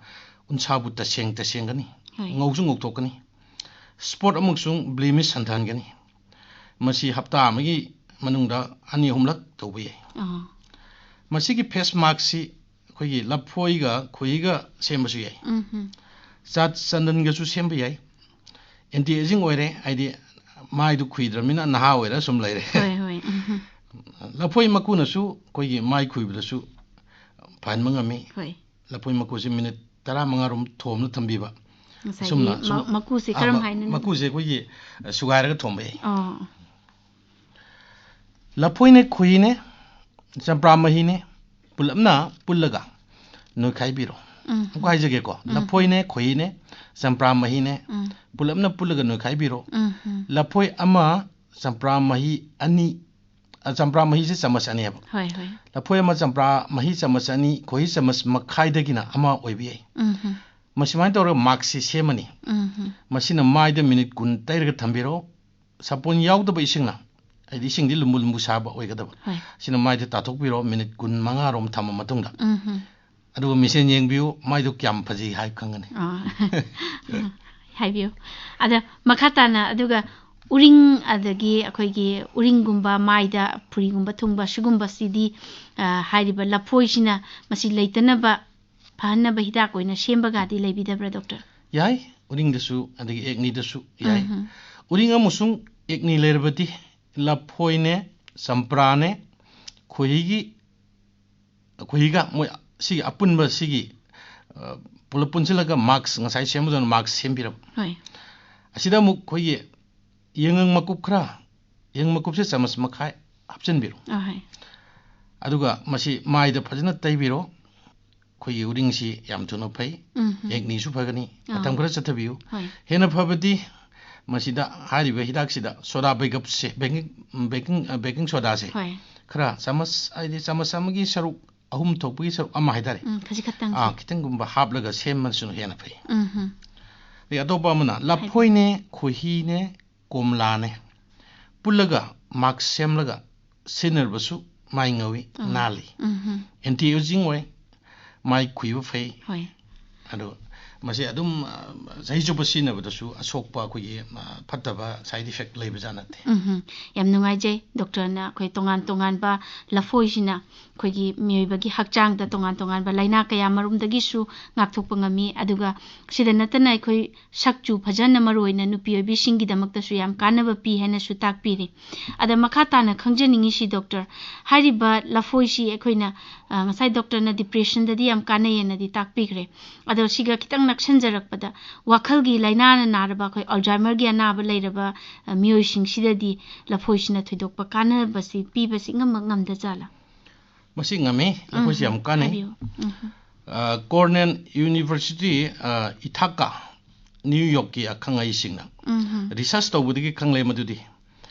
ꯎꯟꯁꯥꯕꯨ ꯇꯁꯦꯡ ꯇꯁꯦꯡꯒꯅꯤ, ꯍꯣꯏ꯫ ꯉꯧꯁꯨ ꯉꯧꯊꯣꯛꯀꯅꯤ, ꯁ꯭ꯄꯣꯠ ꯑꯃꯁꯨꯡ ꯕ꯭ꯂꯤꯃꯤꯁ ꯍꯟꯊꯍꯟꯒꯅꯤ꯫ ꯃꯁꯤ ꯍꯞꯇꯥ ꯑꯃꯒꯤ ꯃꯅꯨꯡꯗ ꯑꯅꯤ ꯑꯍꯨꯝꯂꯛ ꯇꯧꯕ ꯌꯥꯏ꯫ ꯑꯥ꯫ ꯃꯁꯤꯒꯤ ꯐꯦꯁ ꯃꯥꯛꯁꯁꯤ ꯑꯩꯈꯣꯏꯒꯤ ꯂꯐꯣꯏꯒ ꯈꯣꯏꯍꯤꯒ ꯁꯦꯝꯕꯁꯨ ꯌꯥꯏ꯫ ꯎꯝ ꯍꯝ꯫ ꯆꯥꯠ ꯆꯟꯗꯟꯒꯁꯨ ꯁꯦꯝꯕ ꯌꯥꯏ꯫ ꯑꯦꯟꯇꯤ ꯑꯦꯖꯤꯡ ꯑꯣꯏꯔꯦ, ꯍꯥꯏꯗꯤ ꯃꯥꯏꯗꯨ ꯈꯨꯏꯗ꯭ꯔꯕꯅꯤꯅ ꯅꯍꯥ ꯑꯣꯏꯔ ꯁꯨꯝ ꯂꯩꯔꯦ꯫ ꯍꯣꯏ, ꯍꯣꯏ꯫ ꯎꯝ ꯍꯝ꯫ ꯂꯐꯣꯏ ꯃꯀꯨꯅꯁꯨ ꯑꯩꯈꯣꯏꯒꯤ ꯃꯥꯏ ꯈꯨꯏꯕꯗꯁꯨ ꯐꯍꯟꯕ ꯉꯝꯃꯤ꯫ ꯍꯣꯏ꯫ ꯂꯐꯣꯏ ꯃꯀꯨꯁꯤ ꯃꯤꯅꯤꯠ ꯇꯔꯥꯃꯉꯥ ꯔꯣꯝ ꯊꯣꯝꯅ ꯊꯝꯕꯤꯕ꯫ ꯉꯁꯥꯏꯒꯤ ꯑꯁꯨꯝꯅ, ꯃ- ꯁꯨꯝ- ꯃꯀꯨꯁꯦ ꯑꯥ, ꯀꯔꯝ ꯃ- ꯍꯥꯏꯅ ꯃꯀꯨꯁꯦ ꯑꯩꯈꯣꯏꯒꯤ, ꯑ, ꯁꯨꯒꯥꯏꯔꯒ ꯊꯣꯝꯕ ꯌꯥꯏ꯫ ꯑꯣ ꯂꯐꯣꯏꯅꯦ, ꯈꯣꯏꯍꯤꯅꯦ, ꯆꯝꯄ꯭ꯔꯥ ꯃꯍꯤꯅꯦ, ꯄꯨꯂꯞꯅ ꯄꯨꯜꯂꯒ ꯅꯣꯏꯈꯥꯏꯕꯤꯔꯣ꯫ ꯎꯝ ꯑꯃꯨꯛꯀ ꯍꯥꯏꯖꯒꯦꯀꯣ, ꯂꯐꯣꯏꯅꯦ, ꯈꯣꯏꯍꯤꯅꯦ, ꯆꯝꯄ꯭ꯔꯥ ꯃꯍꯤꯅꯦ, ꯎꯝ ꯄꯨꯂꯞꯅ ꯄꯨꯜꯂꯒ ꯅꯣꯏꯈꯥꯏꯕꯤꯔꯣ꯫ ꯎꯝ ꯎꯝ ꯂꯐꯣꯏ ꯑꯃ ꯆꯝꯄ꯭ꯔꯥ ꯃꯍꯤ ꯑꯅꯤ, ꯑ, ꯆꯝꯄ꯭ꯔꯥ ꯃꯍꯤꯁꯦ ꯆꯃꯁ ꯑꯅꯤ ꯍꯥꯏꯕ꯫ ꯍꯣꯏ ꯍꯣꯏ ꯂꯐꯣꯏ ꯑꯃ ꯆꯝꯄ꯭ꯔꯥ ꯃꯍꯤ ꯆꯃꯁ ꯑꯅꯤ, ꯈꯣꯏꯍꯤ ꯆꯃꯁ ꯃꯈꯥꯏꯗꯒꯤꯅ ꯑꯃ ꯑꯣꯏꯕ ꯌꯥꯏ꯫ ꯎꯝ ꯎꯝ ꯃꯁꯨꯃꯥꯏꯅ ꯇꯧꯔꯒ ꯃꯥꯛꯁꯁꯤ ꯁꯦꯝꯃꯅꯤ꯫ ꯎꯝ ꯎꯝ ꯃꯁꯤꯅ ꯃꯥꯏꯗ ꯃꯤꯅꯤꯠ ꯀꯨꯟ ꯇꯩꯔꯒ ꯊꯝꯕꯤꯔꯣ꯫ ꯁꯥꯄꯣꯟ ꯌꯥꯎꯗꯕ ꯏꯁꯤꯡꯅ, ꯍꯥꯏꯗꯤ ꯏꯁꯤꯡꯗꯤ ꯂꯨꯝꯕꯨ ꯂꯨꯝꯕꯨ ꯁꯥꯕ ꯑꯣꯏꯒꯗꯕ꯫ ꯍꯣꯏ ꯁꯤꯅ ꯃꯥꯏꯗ ꯇꯥꯊꯣꯛꯄꯤꯔꯣ, ꯃꯤꯅꯤꯠ ꯀꯨꯟ ꯃꯉꯥꯔꯣꯝ ꯊꯝꯃ ꯃꯇꯨꯡꯗ, ꯎꯝ ꯎꯝ ꯑꯗꯨꯒ ꯃꯤꯡꯁꯦꯟ ꯌꯦꯡꯕꯤꯌꯨ, ꯃꯥꯏꯗꯣ ꯀꯌꯥꯝ ꯐꯖꯩ ꯍꯥꯏꯕ ꯈꯪꯒꯅꯤ꯫ ꯑꯥ꯫ ꯍꯥꯏꯕꯤꯌꯨ꯫ ꯑꯗ ꯃꯈꯥ ꯇꯥꯅ ꯑꯗꯨꯒ ꯎꯔꯤꯡ, ꯑꯗꯒꯤ ꯑꯩꯈꯣꯏꯒꯤ ꯎꯔꯤꯡꯒꯨꯝꯕ, ꯃꯥꯏꯗ ꯐꯨꯔꯤꯒꯨꯝꯕ ꯊꯨꯡꯕ, ꯁꯤꯒꯨꯝꯕꯁꯤꯗꯤ, ꯑ, ꯍꯥꯏꯔꯤꯕ ꯂꯐꯣꯏꯁꯤꯅ ꯃꯁꯤ ꯂꯩꯇꯅꯕ ꯐꯍꯟꯅꯕ ꯍꯤꯗꯥꯛ ꯑꯣꯏꯅ ꯁꯦꯝꯕꯒꯗꯤ ꯂꯩꯕꯤꯗꯕ꯭ꯔꯥ, ꯗꯣꯛꯇꯔ? ꯌꯥꯏ, ꯎꯔꯤꯡꯗꯁꯨ ꯑꯗꯒꯤ ꯑꯦꯛꯅꯤꯗꯁꯨ ꯌꯥꯏ꯫ ꯎꯝ ꯎꯔꯤꯡ ꯑꯃꯁꯨꯡ ꯑꯦꯛꯅꯤ ꯂꯩꯔꯕꯗꯤ ꯂꯐꯣꯏꯅꯦ, ꯆꯝꯄ꯭ꯔꯥꯅꯦ, ꯈꯣꯏꯍꯤꯒꯤ, ꯈꯣꯏꯍꯤꯒ ꯃꯣꯏ ꯁꯤꯒꯤ ꯑꯄꯨꯟꯕ ꯁꯤꯒꯤ, ꯑ, ꯄꯨꯂꯞ ꯄꯨꯟꯁꯤꯜꯂꯒ ꯃꯥꯛꯁ, ꯉꯁꯥꯏ ꯁꯦꯝꯕꯗꯧꯅ ꯃꯥꯛꯁ ꯁꯦꯝꯕꯤꯔꯕ꯫ ꯍꯣꯏ ꯑꯁꯤꯗ ꯑꯃꯨꯛ ꯑꯩꯈꯣꯏꯒꯤ ꯌꯥꯏꯉꯪ ꯃꯀꯨꯞ ꯈꯔ, ꯌꯥꯏꯉꯪ ꯃꯀꯨꯞꯁꯦ ꯆꯃꯁ ꯃꯈꯥꯏ ꯍꯥꯞꯆꯤꯟꯕꯤꯔꯣ꯫ ꯑ, ꯍꯣꯏ ꯑꯗꯨꯒ ꯃꯁꯤ ꯃꯥꯏꯗ ꯐꯖꯅ ꯇꯩꯕꯤꯔꯣ꯫ ꯑꯩꯈꯣꯏꯒꯤ ꯎꯔꯤꯡꯁꯤ ꯌꯥꯝ ꯊꯨꯅ ꯐꯩ, ꯎꯝ ꯎꯝ ꯑꯦꯛꯅꯤꯁꯨ ꯐꯒꯅꯤ, ꯑꯥ꯫ ꯃꯇꯝ ꯈꯔ ꯆꯠꯊꯕꯤꯌꯨ꯫ ꯍꯣꯏ ꯍꯦꯟꯅ ꯐꯕꯗꯤ ꯃꯁꯤꯗ ꯍꯥꯏꯔꯤꯕ ꯍꯤꯗꯥꯛꯁꯤꯗ ꯁꯣꯗꯥ ꯕꯩꯒꯞꯁꯦ, ꯕꯦꯀꯤꯡ, ꯕꯦꯀꯤꯡ, ꯑ, ꯕꯦꯀꯤꯡ ꯁꯣꯗꯥꯁꯦ ꯍꯣꯏ ꯈꯔ ꯆꯃꯁ, ꯍꯥꯏꯗꯤ ꯆꯃꯁ ꯑꯃꯒꯤ ꯁꯔꯨꯛ ꯑꯍꯨꯝ ꯊꯣꯛꯄꯒꯤ ꯁꯔꯨꯛ ꯑꯃ ꯍꯥꯏꯇꯥꯔꯦ꯫ ꯎꯝ, ꯈꯖꯤꯛ ꯈꯛꯇꯪ ꯑꯥ, ꯈꯤꯇꯪꯒꯨꯝꯕ ꯍꯥꯞꯂꯒ ꯁꯦꯝꯕꯁꯨ ꯍꯦꯟꯅ ꯐꯩ꯫ ꯎꯝ ꯎꯝ ꯑꯗꯩ ꯑꯇꯣꯞꯄ ꯑꯃꯅ ꯂꯐꯣꯏꯅꯦ, ꯈꯣꯏꯍꯤꯅꯦ, ꯀꯣꯝꯂꯥꯅꯦ ꯄꯨꯜꯂꯒ ꯃꯥꯛꯁ ꯁꯦꯝꯂꯒ ꯁꯤꯖꯤꯟꯅꯔꯕꯁꯨ ꯃꯥꯏ ꯉꯧꯏ, ꯎꯝ꯫ ꯅꯥꯜꯂꯤ, ꯎꯝ ꯎꯝ ꯑꯦꯟꯇꯤ ꯑꯦꯖꯤꯡ ꯑꯣꯏ, ꯃꯥꯏ ꯈꯨꯏꯕ ꯐꯩ꯫ ꯍꯣꯏ ꯑꯗꯣ ꯃꯁꯤ ꯑꯗꯨꯝ, ꯑ, ꯆꯍꯤ ꯆꯨꯞꯄ ꯁꯤꯖꯤꯟꯅꯕꯗꯁꯨ ꯑꯁꯣꯛꯄ ꯑꯩꯈꯣꯏꯒꯤ, ꯑ, ꯐꯠꯇꯕ ꯁꯥꯏꯠ ꯏꯐꯦꯛ ꯂꯩꯕꯖꯥꯠ ꯅꯠꯇꯦ꯫ ꯎꯝ ꯎꯝ ꯌꯥꯝ ꯅꯨꯡꯉꯥꯏꯖꯩ ꯗꯣꯛꯇꯔꯅ ꯑꯩꯈꯣꯏ ꯇꯣꯉꯥꯟ ꯇꯣꯉꯥꯟꯕ ꯂꯐꯣꯏꯁꯤꯅ ꯑꯩꯈꯣꯏꯒꯤ ꯃꯤꯑꯣꯏꯕꯒꯤ ꯍꯛꯆꯥꯡꯗ ꯇꯣꯉꯥꯟ ꯇꯣꯉꯥꯟꯕ ꯂꯥꯏꯅꯥ ꯀꯌꯥ ꯃꯔꯨꯝꯗꯒꯤꯁꯨ ꯉꯥꯛꯊꯣꯛꯄ ꯉꯝꯃꯤ꯫ ꯑꯗꯨꯒ ꯁꯤꯗ ꯅꯠꯇꯅ ꯑꯩꯈꯣꯏ ꯁꯛꯆꯨ ꯐꯖꯅ ꯃꯔꯨ ꯑꯣꯏꯅ ꯅꯨꯄꯤ ꯑꯣꯏꯕꯤꯁꯤꯡꯒꯤꯗꯃꯛꯇꯁꯨ ꯌꯥꯝ ꯀꯥꯟꯅꯕ ꯄꯤ ꯍꯥꯏꯅꯁꯨ ꯇꯥꯛꯄꯤꯔꯤ꯫ ꯑꯗ ꯃꯈꯥ ꯇꯥꯅ ꯈꯪꯖꯅꯤꯡꯉꯤꯁꯤ ꯗꯣꯛꯇꯔ, ꯍꯥꯏꯔꯤꯕ ꯂꯐꯣꯏꯁꯤ ꯑꯩꯈꯣꯏꯅ, ꯑ, ꯉꯁꯥꯏ ꯗꯣꯛꯇꯔꯅ ꯗꯤꯄ꯭ꯔꯦꯁꯟꯗꯗꯤ ꯌꯥꯝ ꯀꯥꯟꯅꯩꯌꯦꯅꯗꯤ ꯇꯥꯛꯄꯤꯈ꯭ꯔꯦ꯫ ꯑꯗꯣ ꯁꯤꯒ ꯈꯤꯇꯪ ꯅꯛꯁꯟꯖꯔꯛꯄꯗ ꯋꯥꯈꯜꯒꯤ ꯂꯥꯏꯅꯥꯅ ꯅꯥꯔꯕ ꯑꯩꯈꯣꯏ Alzheimerꯒꯤ ꯑꯅꯥꯕ ꯂꯩꯔꯕ, ꯑ, ꯃꯤꯑꯣꯏꯁꯤꯡꯁꯤꯗꯗꯤ ꯂꯐꯣꯏꯁꯤꯅ ꯊꯣꯏꯗꯣꯛꯄ ꯀꯥꯟꯅꯕꯁꯤ ꯄꯤꯕꯁꯤ ꯉꯝꯕ ꯉꯝꯗꯖꯥꯠꯂꯥ? ꯃꯁꯤ ꯉꯝꯃꯤ, ꯂꯐꯣꯏꯁꯤ ꯌꯥꯝ ꯀꯥꯟꯅꯩ꯫ ꯍꯥꯏꯕꯤꯌꯨ꯫ ꯎꯝ꯫ ꯑ, Cornell University, ꯑ, Ithaca, New Yorkꯀꯤ ꯑꯈꯪ ꯑꯍꯩꯁꯤꯡꯅ ꯎꯝ꯫ Research ꯇꯧꯕꯗꯒꯤ ꯈꯪꯂꯦ ꯃꯗꯨꯗꯤ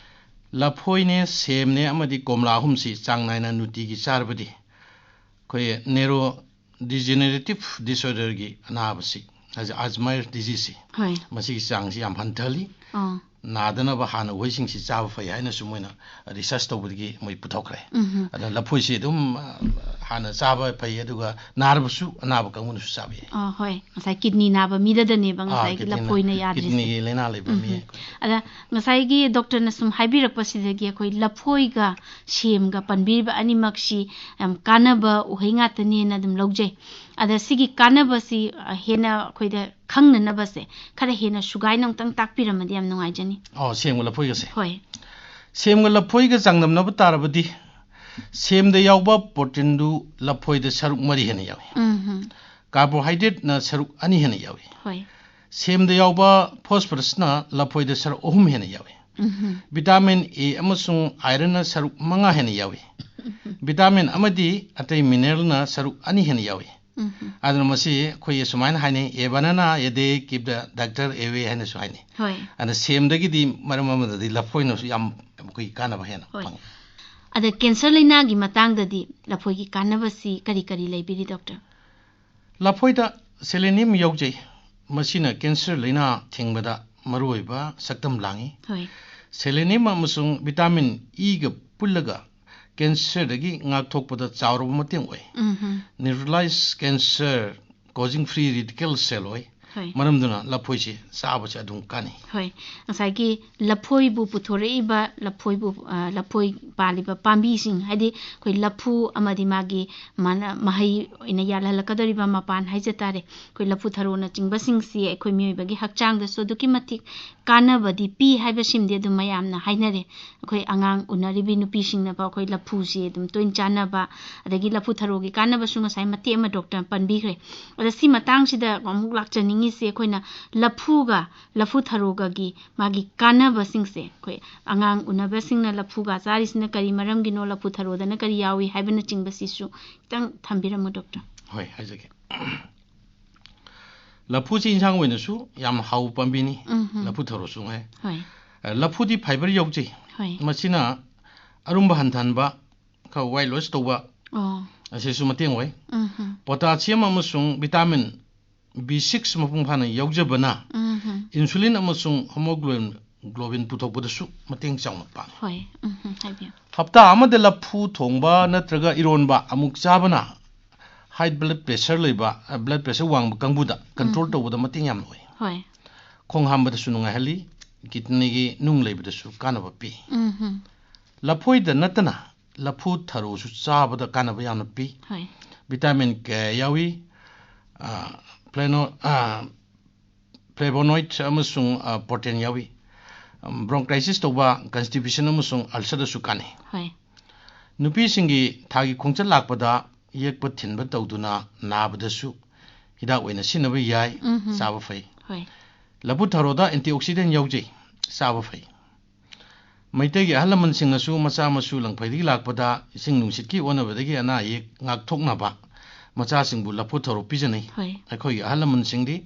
ꯂꯐꯣꯏꯅꯦ, ꯁꯦꯝꯅꯦ ꯑꯃꯗꯤ ꯀꯣꯝꯂꯥ ꯑꯍꯨꯝꯁꯤ ꯆꯥꯡ ꯅꯥꯏꯅ ꯅꯨꯡꯇꯤꯒꯤ ꯆꯥꯔꯕꯗꯤ ꯑꯩꯈꯣꯏ neurodegenerative disorderꯒꯤ ꯑꯅꯥꯕꯁꯤ, ꯍꯥꯏꯗꯤ Alzheimer diseaseꯁꯤ, ꯍꯣꯏ꯫ ꯃꯁꯤꯒꯤ ꯆꯥꯡꯁꯤ ꯌꯥꯝ ꯍꯟꯊꯍꯜꯂꯤ꯫ ꯑꯥ꯫ ꯅꯥꯗꯅꯕ ꯍꯥꯟꯅ ꯎꯍꯩꯁꯤꯡꯁꯤ ꯆꯥꯕ ꯐꯩ ꯍꯥꯏꯅꯁꯨ ꯃꯣꯏꯅ research ꯇꯧꯕꯗꯒꯤ ꯃꯣꯏ ꯄꯨꯊꯣꯛꯈ꯭ꯔꯦ꯫ ꯎꯝ꯫ ꯑꯗꯨꯅ ꯂꯐꯣꯏꯁꯤ ꯑꯗꯨꯝ, ꯑ, ꯍꯥꯟꯅ ꯆꯥꯕ ꯐꯩ, ꯑꯗꯨꯒ ꯅꯥꯔꯕꯁꯨ ꯑꯅꯥꯕ ꯀꯥꯡꯕꯨꯅꯁꯨ ꯆꯥꯕ ꯌꯥꯏ꯫ ꯑꯥ, ꯍꯣꯏ, ꯉꯁꯥꯏ kidney ꯅꯥꯕ ꯃꯤꯗꯗꯅꯦꯕ ꯑꯥ, ꯉꯁꯥꯏꯒꯤ kidney ꯂꯐꯣꯏꯅ ꯌꯥꯗ꯭ꯔꯤꯁꯦ꯫ Kidneyꯒꯤ ꯂꯥꯏꯅꯥ ꯂꯩꯕ ꯃꯤ ꯎꯝ꯫ ꯑꯩꯈꯣꯏ꯫ ꯑꯗ ꯉꯁꯥꯏꯒꯤ doctorꯅ ꯁꯨꯝ ꯍꯥꯏꯕꯤꯔꯛꯄꯁꯤꯗꯒꯤ ꯑꯩꯈꯣꯏ ꯂꯐꯣꯏꯒ ꯁꯦꯝꯒ ꯄꯟꯕꯤꯔꯤꯕ ꯑꯅꯤꯃꯛꯁꯤ ꯌꯥꯝ ꯀꯥꯟꯅꯕ ꯎꯍꯩ ꯉꯥꯛꯇꯅꯦꯅ ꯑꯗꯨꯝ ꯂꯧꯖꯩ꯫ ꯑꯗ ꯁꯤꯒꯤ ꯀꯥꯟꯅꯕꯁꯤ, ꯑ, ꯍꯦꯟꯅ ꯑꯩꯈꯣꯏꯗ ꯈꯪꯅꯅꯕꯁꯦ ꯈꯔ ꯍꯦꯟꯅ ꯁꯨꯒꯥꯏꯅ ꯑꯃꯨꯛꯇꯪ ꯇꯥꯛꯄꯤꯔꯝꯃꯗꯤ ꯌꯥꯝ ꯅꯨꯡꯉꯥꯏꯖꯅꯤ꯫ ꯑꯣ, ꯁꯦꯝꯒ ꯂꯐꯣꯏꯒꯁꯦ꯫ ꯍꯣꯏ꯫ ꯁꯦꯝꯒ ꯂꯐꯣꯏꯒ ꯆꯥꯡꯗꯝꯅꯕ ꯇꯥꯔꯕꯗꯤ ꯁꯦꯝꯗ ꯌꯥꯎꯕ proteinꯗꯨ ꯂꯐꯣꯏꯗ ꯁꯔꯨꯛ ꯃꯔꯤ ꯍꯦꯟꯅ ꯌꯥꯎꯏ꯫ ꯎꯝ꯫ Carbohydrateꯅ ꯁꯔꯨꯛ ꯑꯅꯤ ꯍꯦꯟꯅ ꯌꯥꯎꯏ꯫ ꯍꯣꯏ꯫ ꯁꯦꯝꯗ ꯌꯥꯎꯕ phosphorusꯅ ꯂꯐꯣꯏꯗ ꯁꯔꯨꯛ ꯑꯍꯨꯝ ꯍꯦꯟꯅ ꯌꯥꯎꯏ꯫ ꯎꯝ꯫ Vitamin A ꯑꯃꯁꯨꯡ ironꯅ ꯁꯔꯨꯛ ꯃꯉꯥ ꯍꯦꯟꯅ ꯌꯥꯎꯏ꯫ Vitamin ꯑꯃꯗꯤ ꯑꯇꯩ mineralꯅ ꯁꯔꯨꯛ ꯑꯅꯤ ꯍꯦꯟꯅ ꯌꯥꯎꯏ꯫ ꯎꯝ꯫ ꯑꯗꯨꯅ ꯃꯁꯤ ꯑꯩꯈꯣꯏ ꯁꯨꯃꯥꯏꯅ ꯍꯥꯏꯅꯩ, "A banana a day keep the doctor away" ꯍꯥꯏꯅꯁꯨ ꯍꯥꯏꯅꯩ꯫ ꯍꯣꯏ꯫ ꯑꯗ ꯁꯦꯝꯗꯒꯤꯗꯤ ꯃꯔꯝ ꯑꯃꯗꯗꯤ ꯂꯐꯣꯏꯅꯁꯨ ꯌꯥꯝ ꯑꯩꯈꯣꯏ ꯀꯥꯟꯅꯕ ꯍꯦꯟꯅ ꯍꯣꯏ꯫ ꯐꯪꯉꯤ꯫ ꯑꯗ cancer ꯂꯥꯏꯅꯥꯒꯤ ꯃꯇꯥꯡꯗꯗꯤ ꯂꯐꯣꯏꯒꯤ ꯀꯥꯟꯅꯕꯁꯤ ꯀꯔꯤ ꯀꯔꯤ ꯂꯩꯕꯤꯔꯤ, doctor? ꯂꯐꯣꯏꯗ selenium ꯌꯥꯎꯖꯩ꯫ ꯃꯁꯤꯅ cancer ꯂꯥꯏꯅꯥ ꯊꯤꯡꯕꯗ ꯃꯔꯨꯑꯣꯏꯕ ꯁꯛꯇꯝ ꯂꯥꯡꯏ꯫ ꯍꯣꯏ꯫ Selenium ꯑꯃꯁꯨꯡ vitamin Eꯒ ꯄꯨꯜꯂꯒ cancerꯗꯒꯤ ꯉꯥꯛꯊꯣꯛꯄꯗ ꯆꯥꯎꯔꯕ ꯃꯇꯦꯡ ꯑꯣꯏ꯫ ꯎꯝ꯫ Neutralize cancer causing free radical cell ꯑꯣꯏ꯫ ꯍꯣꯏ꯫ ꯃꯔꯝꯗꯨꯅ ꯂꯐꯣꯏꯁꯦ ꯆꯥꯕꯁꯦ ꯑꯗꯨꯝ ꯀꯥꯟꯅꯩ꯫ ꯍꯣꯏ, ꯉꯁꯥꯏꯒꯤ ꯂꯐꯣꯏꯕꯨ ꯄꯨꯊꯣꯔꯛꯏꯕ ꯂꯐꯣꯏꯕꯨ ꯑ, ꯂꯐꯣꯏ ꯄꯥꯜꯂꯤꯕ ꯄꯥꯝꯕꯤꯁꯤꯡ, ꯍꯥꯏꯗꯤ ꯑꯩꯈꯣꯏ ꯂꯐꯨ ꯑꯃꯗꯤ ꯃꯥꯒꯤ ꯃꯥꯅ ꯃꯍꯩ ꯑꯣꯏꯅ ꯌꯥꯜꯍꯜꯂꯛꯀꯗꯧꯔꯤꯕ ꯃꯄꯥꯟ ꯍꯥꯏꯖ ꯇꯥꯔꯦ, ꯑꯩꯈꯣꯏ ꯂꯐꯨ ꯊꯔꯣꯅꯆꯤꯡꯕꯁꯤꯡꯁꯤ ꯑꯩꯈꯣꯏ ꯃꯤꯑꯣꯏꯕꯒꯤ ꯍꯛꯆꯥꯡꯗꯁꯨ ꯑꯗꯨꯛꯀꯤ ꯃꯇꯤꯛ ꯀꯥꯟꯅꯕꯗꯤ ꯄꯤ ꯍꯥꯏꯕꯁꯤꯃꯗꯤ ꯑꯗꯨꯝ ꯃꯌꯥꯝꯅ ꯍꯥꯏꯅꯔꯦ꯫ ꯑꯩꯈꯣꯏ ꯑꯉꯥꯡ ꯎꯅꯔꯤꯕꯤ ꯅꯨꯄꯤꯁꯤꯡꯅꯐꯥꯎ ꯑꯩꯈꯣꯏ ꯂꯐꯨꯁꯤ ꯑꯗꯨꯝ ꯇꯣꯏꯅ ꯆꯥꯅꯕ, ꯑꯗꯒꯤ ꯂꯐꯨ ꯊꯔꯣꯒꯤ ꯀꯥꯟꯅꯕꯁꯨ ꯉꯁꯥꯏ ꯃꯇꯦꯛ ꯑꯃ ꯗꯣꯛꯇꯔꯅ ꯄꯟꯕꯤꯈ꯭ꯔꯦ꯫ ꯑꯗ ꯁꯤ ꯃꯇꯥꯡꯁꯤꯗ ꯑꯃꯨꯛ ꯂꯥꯛꯆꯅꯤꯡꯉꯤꯁꯦ, ꯑꯩꯈꯣꯏꯅ ꯂꯐꯨꯒ ꯂꯐꯨ ꯊꯔꯣꯒꯒꯤ ꯃꯥꯒꯤ ꯀꯥꯟꯅꯕꯁꯤꯡꯁꯦ, ꯑꯩꯈꯣꯏ ꯑꯉꯥꯡ ꯎꯅꯕꯁꯤꯡꯅ ꯂꯐꯨꯒ ꯆꯥꯔꯤꯁꯤꯅ ꯀꯔꯤ ꯃꯔꯝꯒꯤꯅꯣ, ꯂꯐꯨ ꯊꯔꯣꯗꯅ ꯀꯔꯤ ꯌꯥꯎꯏ ꯍꯥꯏꯕꯅꯆꯤꯡꯕꯁꯤꯁꯨ ꯈꯤꯇꯪ ꯊꯝꯕꯤꯔꯝꯃꯨ ꯗꯣꯛꯇꯔ꯫ ꯍꯣꯏ, ꯍꯥꯏꯖꯒꯦ꯫ ꯂꯐꯨꯁꯤ ꯏꯟꯁꯥꯡ ꯑꯣꯏꯅꯁꯨ ꯌꯥꯝ ꯍꯥꯎꯕ ꯄꯥꯝꯕꯤꯅꯤ꯫ ꯎꯝ ꯍꯝ꯫ ꯂꯐꯨ ꯊꯔꯣꯁꯨ ꯉꯥꯏ꯫ ꯍꯣꯏ꯫ ꯑ, ꯂꯐꯨꯗꯤ ꯐꯥꯏꯕꯔ ꯌꯥꯎꯖꯩ꯫ ꯍꯣꯏ꯫ ꯃꯁꯤꯅ ꯑꯔꯨꯝꯕ ꯍꯟꯊꯍꯟꯕ, ꯈꯔ ꯋꯥꯏ ꯂꯣꯁ ꯇꯧꯕ ꯑꯣ꯫ ꯑꯁꯤꯁꯨ ꯃꯇꯦꯡ ꯑꯣꯏ꯫ ꯎꯝ ꯍꯝ꯫ ꯄꯣꯇꯥꯁꯤꯌꯝ ꯑꯃꯁꯨꯡ ꯚꯤꯇꯥꯃꯤꯟ ꯕꯤ ꯁꯤꯛꯁ ꯃꯄꯨꯡ ꯐꯥꯅ ꯌꯥꯎꯖꯕꯅ ꯎꯝ ꯍꯝ꯫ ꯏꯟꯁꯨꯂꯤꯟ ꯑꯃꯁꯨꯡ ꯍꯣꯃꯣꯒ꯭ꯂꯣꯕꯤꯟ ꯄꯨꯊꯣꯛꯄꯗꯁꯨ ꯃꯇꯦꯡ ꯆꯥꯎꯅ ꯄꯥꯡꯉꯤ꯫ ꯍꯣꯏ꯫ ꯎꯝ ꯍꯝ꯫ ꯍꯥꯏꯕꯤꯌꯨ꯫ ꯍꯞꯇꯥ ꯑꯃꯗ ꯂꯐꯨ ꯊꯣꯡꯕ ꯅꯠꯇ꯭ꯔꯒ ꯏꯔꯣꯟꯕ ꯑꯃꯨꯛ ꯆꯥꯕꯅ ꯍꯥꯏ ꯕ꯭ꯂꯗ ꯄ꯭ꯔꯦꯁꯔ ꯂꯩꯕ, ꯕ꯭ꯂꯗ ꯄ꯭ꯔꯦꯁꯔ ꯋꯥꯡꯕ ꯀꯥꯡꯕꯨꯗ ꯀꯟꯇ꯭ꯔꯣꯜ ꯎꯝ꯫ ꯇꯧꯕꯗ ꯃꯇꯦꯡ ꯌꯥꯝꯅ ꯑꯣꯏ꯫ ꯍꯣꯏ꯫ ꯈꯣꯡ ꯍꯥꯝꯕꯗꯁꯨ ꯅꯨꯡꯉꯥꯏꯍꯜꯂꯤ, ꯀꯤꯗꯅꯤꯒꯤ ꯅꯨꯡ ꯂꯩꯕꯗꯁꯨ ꯀꯥꯟꯅꯕ ꯄꯤ꯫ ꯎꯝ ꯍꯝ꯫ ꯂꯐꯣꯏꯗ ꯅꯠꯇꯅ ꯂꯐꯨ ꯊꯔꯣꯁꯨ ꯆꯥꯕꯗ ꯀꯥꯟꯅꯕ ꯌꯥꯝꯅ ꯄꯤ꯫ ꯍꯣꯏ꯫ ꯚꯤꯇꯥꯃꯤꯟ ꯀꯌꯥ ꯌꯥꯎꯏ? ꯑ, ꯐ꯭ꯂꯦꯅꯣ-, ꯑ, ꯐ꯭ꯂꯦꯚꯣꯅꯣꯏꯗ ꯑꯃꯁꯨꯡ, ꯑ, ꯄ꯭ꯔꯣꯇꯤꯟ ꯌꯥꯎꯏ꯫ ꯎꯝ, ꯕ꯭ꯔꯣꯡꯀꯥꯏꯁꯤꯁ ꯇꯧꯕ, ꯀꯟꯁꯇꯤꯄꯦꯁꯟ ꯑꯃꯁꯨꯡ ꯑꯜꯁꯔꯗꯁꯨ ꯀꯥꯟꯅꯩ꯫ ꯍꯣꯏ꯫ ꯅꯨꯄꯤꯁꯤꯡꯒꯤ ꯊꯥꯒꯤ ꯈꯣꯡꯆꯠ ꯂꯥꯛꯄꯗ ꯌꯦꯛꯄ ꯊꯤꯟꯕ ꯇꯧꯗꯨꯅ ꯅꯥꯕꯗꯁꯨ ꯍꯤꯗꯥꯛ ꯑꯣꯏꯅ ꯁꯤꯖꯤꯟꯅꯕ ꯌꯥꯏ, ꯎꯝ ꯍꯝ꯫ ꯆꯥꯕ ꯐꯩ꯫ ꯍꯣꯏ꯫ ꯂꯐꯨ ꯊꯔꯣꯗ ꯑꯦꯟꯇꯤꯑꯣꯛꯁꯤꯗꯦꯟ ꯌꯥꯎꯖꯩ, ꯆꯥꯕ ꯐꯩ꯫ ꯃꯩꯇꯩꯒꯤ ꯑꯍꯜ ꯂꯃꯟꯁꯤꯡꯅꯁꯨ ꯃꯆꯥ ꯃꯁꯨ ꯂꯪꯐꯩꯗꯒꯤ ꯂꯥꯛꯄꯗ ꯏꯁꯤꯡ ꯅꯨꯡꯁꯤꯠꯀꯤ ꯑꯣꯟꯅꯕꯗꯒꯤ ꯑꯅꯥ ꯑꯌꯦꯛ ꯉꯥꯛꯊꯣꯛꯅꯕ ꯃꯆꯥꯁꯤꯡꯕꯨ ꯂꯐꯨ ꯊꯔꯣ ꯄꯤꯖꯅꯩ꯫ ꯍꯣꯏ꯫ ꯑꯩꯈꯣꯏꯒꯤ ꯑꯍꯜ ꯂꯃꯟꯁꯤꯡꯗꯤ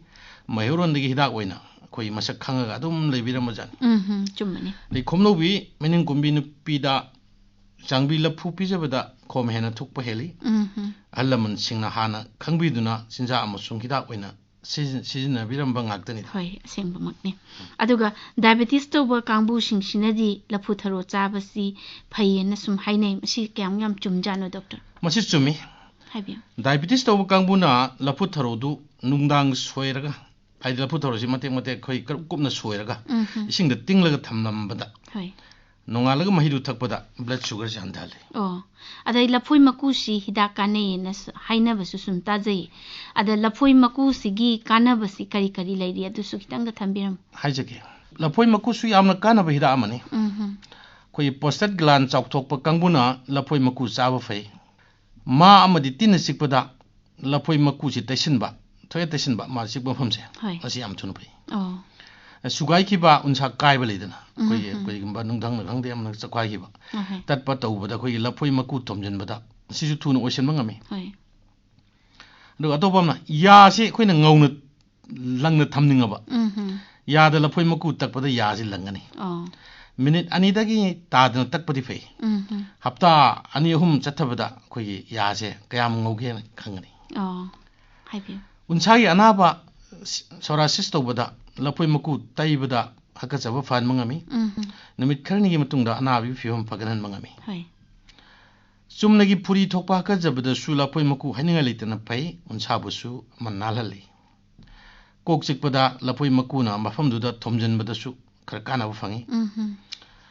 ꯃꯩꯍꯧꯔꯣꯟꯗꯒꯤ ꯍꯤꯗꯥꯛ ꯑꯣꯏꯅ ꯑꯩꯈꯣꯏ ꯃꯁꯛ ꯈꯪꯉꯒ ꯑꯗꯨꯝ ꯂꯩꯕꯤꯔꯝꯕꯖꯥꯠꯅꯤ꯫ ꯎꯝ ꯍꯝ꯫ ꯆꯨꯝꯕꯅꯤ꯫ ꯑꯗꯩ ꯈꯣꯝꯂꯧꯕꯤ ꯃꯅꯤꯡ ꯀꯨꯝꯕꯤ ꯅꯨꯄꯤꯗ ꯆꯥꯡꯕꯤ ꯂꯐꯨ ꯄꯤꯖꯕꯗ ꯈꯣꯝ ꯍꯦꯟꯅ ꯊꯣꯛꯄ ꯍꯦꯜꯂꯤ꯫ ꯎꯝ ꯍꯝ꯫ ꯑꯍꯜ ꯂꯃꯟꯁꯤꯡꯅ ꯍꯥꯟꯅ ꯈꯪꯕꯤꯗꯨꯅ ꯆꯤꯟꯖꯥꯛ ꯑꯃꯁꯨꯡ ꯍꯤꯗꯥꯛ ꯑꯣꯏꯅ ꯁꯤꯖꯤꯟ-, ꯁꯤꯖꯤꯟꯅꯕꯤꯔꯝꯕ ꯉꯥꯛꯇꯅꯤ꯫ ꯍꯣꯏ, ꯑꯁꯦꯡꯕꯃꯛꯅꯤ꯫ ꯑꯗꯨꯒ ꯗꯥꯏꯕꯦꯇꯤꯁ ꯇꯧꯕ ꯀꯥꯡꯕꯨꯁꯤꯡꯁꯤꯅꯗꯤ ꯂꯐꯨ ꯊꯔꯣ ꯆꯥꯕꯁꯤ ꯐꯩꯌꯦꯅ ꯁꯨꯝ ꯍꯥꯏꯅꯩ꯫ ꯃꯁꯤ ꯀꯌꯥꯝ ꯌꯥꯝ ꯆꯨꯝꯖꯥꯠꯅꯣ ꯗꯣꯛꯇꯔ? ꯃꯁꯤ ꯆꯨꯝꯃꯤ꯫ ꯍꯥꯏꯕꯤꯌꯨ꯫ ꯗꯥꯏꯕꯦꯇꯤꯁ ꯇꯧꯕ ꯀꯥꯡꯕꯨꯅ ꯂꯐꯨ ꯊꯔꯣꯗꯨ ꯅꯨꯡꯗꯥꯡ ꯁꯣꯏꯔꯒ ꯍꯥꯏꯗꯤ ꯂꯐꯨ ꯊꯔꯣꯁꯤ ꯃꯇꯦꯛ ꯃꯇꯦꯛ ꯑꯩꯈꯣꯏ ꯀꯔꯞ ꯀꯨꯞꯅ ꯁꯣꯏꯔꯒ ꯎꯝ ꯍꯝ꯫ ꯏꯁꯤꯡꯗ ꯇꯤꯡꯂꯒ ꯊꯝꯂꯝꯕꯗ ꯍꯣꯏ꯫ ꯅꯣꯡꯉꯥꯜꯂꯒ ꯃꯍꯤꯗꯨ ꯊꯛꯄꯗ blood sugarꯁꯦ ꯍꯟꯊꯍꯜꯂꯤ꯫ ꯑꯣ꯫ ꯑꯗꯩ ꯂꯐꯣꯏ ꯃꯀꯨꯁꯤ ꯍꯤꯗꯥꯛ ꯀꯥꯟꯅꯩꯌꯦꯅ ꯁ-, ꯍꯥꯏꯅꯕꯁꯨ ꯁꯨꯝ ꯇꯥꯖꯩꯌꯦ꯫ ꯑꯗ ꯂꯐꯣꯏ ꯃꯀꯨꯁꯤꯒꯤ ꯀꯥꯟꯅꯕꯁꯤ ꯀꯔꯤ ꯀꯔꯤ ꯂꯩꯔꯤ, ꯑꯗꯨꯁꯨ ꯈꯤꯇꯪꯒ ꯊꯝꯕꯤꯔꯝꯃꯨ꯫ ꯍꯥꯏꯖꯒꯦ꯫ ꯂꯐꯣꯏ ꯃꯀꯨꯁꯨ ꯌꯥꯝꯅ ꯀꯥꯟꯅꯕ ꯍꯤꯗꯥꯛ ꯑꯃꯅꯤ꯫ ꯎꯝ ꯍꯝ꯫ ꯑꯩꯈꯣꯏꯒꯤ prostate gland ꯆꯥꯎꯊꯣꯛꯄ ꯀꯥꯡꯕꯨꯅ ꯂꯐꯣꯏ ꯃꯀꯨ ꯆꯥꯕ ꯐꯩ꯫ ꯃꯥ ꯑꯃꯗꯤ ꯇꯤꯟꯅ ꯆꯤꯛꯄꯗ ꯂꯐꯣꯏ ꯃꯀꯨꯁꯤ ꯇꯩꯁꯤꯟꯕ, ꯊꯣꯛꯑꯦ ꯇꯩꯁꯤꯟꯕ, ꯃꯥ ꯆꯤꯛꯄ ꯃꯐꯝꯁꯦ, ꯍꯣꯏ꯫ ꯃꯁꯤ ꯌꯥꯝ ꯊꯨꯅ ꯐꯩ꯫ ꯑꯣ꯫ ꯁꯨꯒꯥꯏꯈꯤꯕ, ꯎꯟꯁꯥ ꯀꯥꯏꯕ ꯂꯩꯗꯅ, ꯑꯩꯈꯣꯏꯒꯤ, ꯎꯝ, ꯎꯝ꯫ ꯑꯩꯈꯣꯏꯒꯨꯝꯕ ꯅꯨꯡꯊꯪꯅ ꯈꯪꯗꯦ, ꯑꯃꯅ ꯆꯈꯥꯏꯈꯤꯕ, ꯑꯍꯣꯏ꯫ ꯇꯠꯄ ꯇꯧꯕꯗ ꯑꯩꯈꯣꯏꯒꯤ ꯂꯐꯣꯏ ꯃꯀꯨ ꯊꯣꯝꯖꯤꯟꯕꯗ ꯁꯤꯁꯨ ꯊꯨꯅ ꯑꯣꯏꯁꯤꯟꯕ ꯉꯝꯃꯤ꯫ ꯍꯣꯏ꯫ ꯑꯗꯨꯒ ꯑꯇꯣꯞꯄ ꯑꯃꯅ, ꯌꯥꯁꯦ ꯑꯩꯈꯣꯏꯅ ꯉꯧꯅ ꯂꯪꯅ ꯊꯝꯅꯤꯡꯉꯕ, ꯎꯝ ꯍꯝ꯫ ꯌꯥꯗ ꯂꯐꯣꯏ ꯃꯀꯨ ꯇꯛꯄꯗ ꯌꯥꯁꯦ ꯂꯪꯒꯅꯤ꯫ ꯑꯣ꯫ ꯃꯤꯅꯤꯠ ꯑꯅꯤꯗꯒꯤ ꯇꯥꯗꯅ ꯇꯛꯄꯗꯤ ꯐꯩ꯫ ꯎꯝ ꯍꯝ꯫ ꯍꯞꯇꯥ ꯑꯅꯤ ꯑꯍꯨꯝ ꯆꯠꯊꯕꯗ ꯑꯩꯈꯣꯏꯒꯤ ꯌꯥꯁꯦ ꯀꯌꯥꯝ ꯉꯧꯒꯦꯅ ꯈꯪꯒꯅꯤ꯫ ꯑꯣ꯫ ꯍꯥꯏꯕꯤꯌꯨ꯫ ꯎꯟꯁꯥꯒꯤ ꯑꯅꯥꯕ, ꯁꯤ-, psoriasis ꯇꯧꯕꯗ ꯂꯐꯣꯏ ꯃꯀꯨ ꯇꯩꯕꯗ ꯍꯥꯀꯠꯆꯕ ꯐꯍꯟꯕ ꯉꯝꯃꯤ꯫ ꯎꯝ ꯍꯝ꯫ ꯅꯨꯃꯤꯠ ꯈꯔꯅꯤꯒꯤ ꯃꯇꯨꯡꯗ ꯑꯅꯥꯕꯒꯤ ꯐꯤꯕꯝ ꯐꯒꯠꯍꯟꯕ ꯉꯝꯃꯤ꯫ ꯍꯣꯏ꯫ ꯆꯨꯝꯅꯒꯤ ꯐꯨꯔꯤ ꯊꯣꯛꯄ ꯍꯥꯀꯠꯆꯕꯗꯁꯨ ꯂꯐꯣꯏ ꯃꯀꯨ ꯍꯥꯏꯅꯤꯡꯉꯥꯏ ꯂꯩꯇꯅ ꯐꯩ, ꯎꯟꯁꯥꯕꯨꯁꯨ ꯑꯃ ꯅꯥꯜꯍꯜꯂꯤ꯫ ꯀꯣꯛ ꯆꯤꯛꯄꯗ ꯂꯐꯣꯏ ꯃꯀꯨꯅ ꯃꯐꯝꯗꯨꯗ ꯊꯣꯝꯖꯤꯟꯕꯗꯁꯨ ꯈꯔ ꯀꯥꯟꯅꯕ ꯐꯪꯉꯤ꯫ ꯎꯝ ꯍꯝ꯫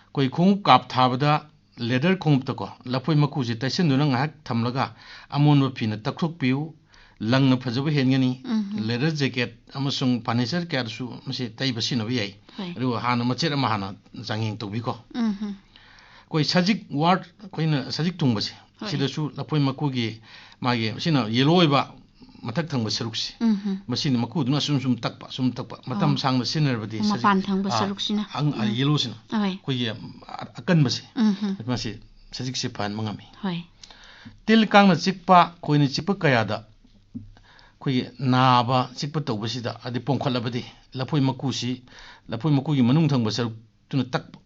ꯑꯩꯈꯣꯏ ꯈꯣꯡꯎꯞ ꯀꯥꯞ ꯊꯥꯕꯗ leather ꯈꯣꯡꯎꯞꯇꯀꯣ ꯂꯐꯣꯏ ꯃꯀꯨꯁꯤ ꯇꯩꯁꯤꯟꯗꯨꯅ ꯉꯥꯏꯍꯥꯛ ꯊꯝꯂꯒ ꯑꯃꯣꯟꯕ ꯐꯤꯅ ꯇꯛꯊꯣꯛꯄꯤꯌꯨ, ꯂꯪꯅ ꯐꯖꯕ ꯍꯦꯟꯒꯅꯤ꯫ ꯎꯝ ꯍꯝ꯫ Leather jacket ꯑꯃꯁꯨꯡ furniture ꯀꯌꯥꯗꯁꯨ ꯃꯁꯤ ꯇꯩꯕ ꯁꯤꯖꯤꯟꯅꯕ ꯌꯥꯏ꯫ ꯍꯣꯏ꯫ ꯑꯗꯨꯒ ꯍꯥꯟꯅ ꯃꯆꯦꯠ ꯑꯃ ꯍꯥꯟꯅ ꯆꯥꯡꯌꯦꯡ ꯇꯧꯕꯤꯀꯣ꯫ ꯎꯝ ꯍꯝ꯫ ꯑꯩꯈꯣꯏ ꯁꯖꯤꯛ wart, ꯑꯩꯈꯣꯏꯅ ꯁꯖꯤꯛ ꯊꯨꯡꯕꯁꯦ, ꯍꯣꯏ꯫ ꯁꯤꯗꯁꯨ ꯂꯐꯣꯏ ꯃꯀꯨꯒꯤ ꯃꯥꯒꯤ ꯁꯤꯅ yellow ꯑꯣꯏꯕ ꯃꯊꯛ ꯊꯪꯕ ꯁꯔꯨꯛꯁꯦ, ꯎꯝ ꯍꯝ꯫ ꯃꯁꯤꯅ ꯃꯀꯨꯗꯨꯅ ꯑꯁꯨꯝ ꯁꯨꯝ ꯇꯛꯄ, ꯁꯨꯝ ꯇꯛꯄ, ꯃꯇꯝ ꯑꯣ꯫ ꯁꯥꯡꯅ ꯁꯤꯖꯤꯟꯅꯔꯕꯗꯤ ꯁꯖꯤꯛ-, ꯃꯄꯥꯟ ꯊꯪꯕ ꯑꯥ, ꯁꯔꯨꯛꯁꯤꯅ? ꯑꯪ-, ꯑ, ꯎꯝ꯫ yellowꯁꯤꯅ ꯍꯣꯏ꯫ ꯑꯩꯈꯣꯏꯒꯤ ꯑ-, ꯑꯀꯟꯕꯁꯦ, ꯎꯝ ꯍꯝ꯫ ꯃꯁꯤ ꯁꯖꯤꯛꯁꯦ ꯐꯍꯟꯕ ꯉꯝꯃꯤ꯫ ꯍꯣꯏ꯫ ꯇꯤꯜ ꯀꯥꯡꯅ ꯆꯤꯛꯄ, ꯈꯣꯏꯅ ꯆꯤꯛꯄ ꯀꯌꯥꯗ ꯑꯩꯈꯣꯏꯒꯤ ꯅꯥꯕ ꯆꯤꯛꯄ ꯇꯧꯕꯁꯤꯗ, ꯍꯥꯏꯗꯤ ꯄꯣꯝꯈꯠꯂꯕꯗꯤ ꯂꯐꯣꯏ ꯃꯀꯨꯁꯤ, ꯂꯐꯣꯏ ꯃꯀꯨꯒꯤ ꯃꯅꯨꯡ ꯊꯪꯕ ꯁꯔꯨꯛꯇꯨꯅ ꯇꯛꯄ꯫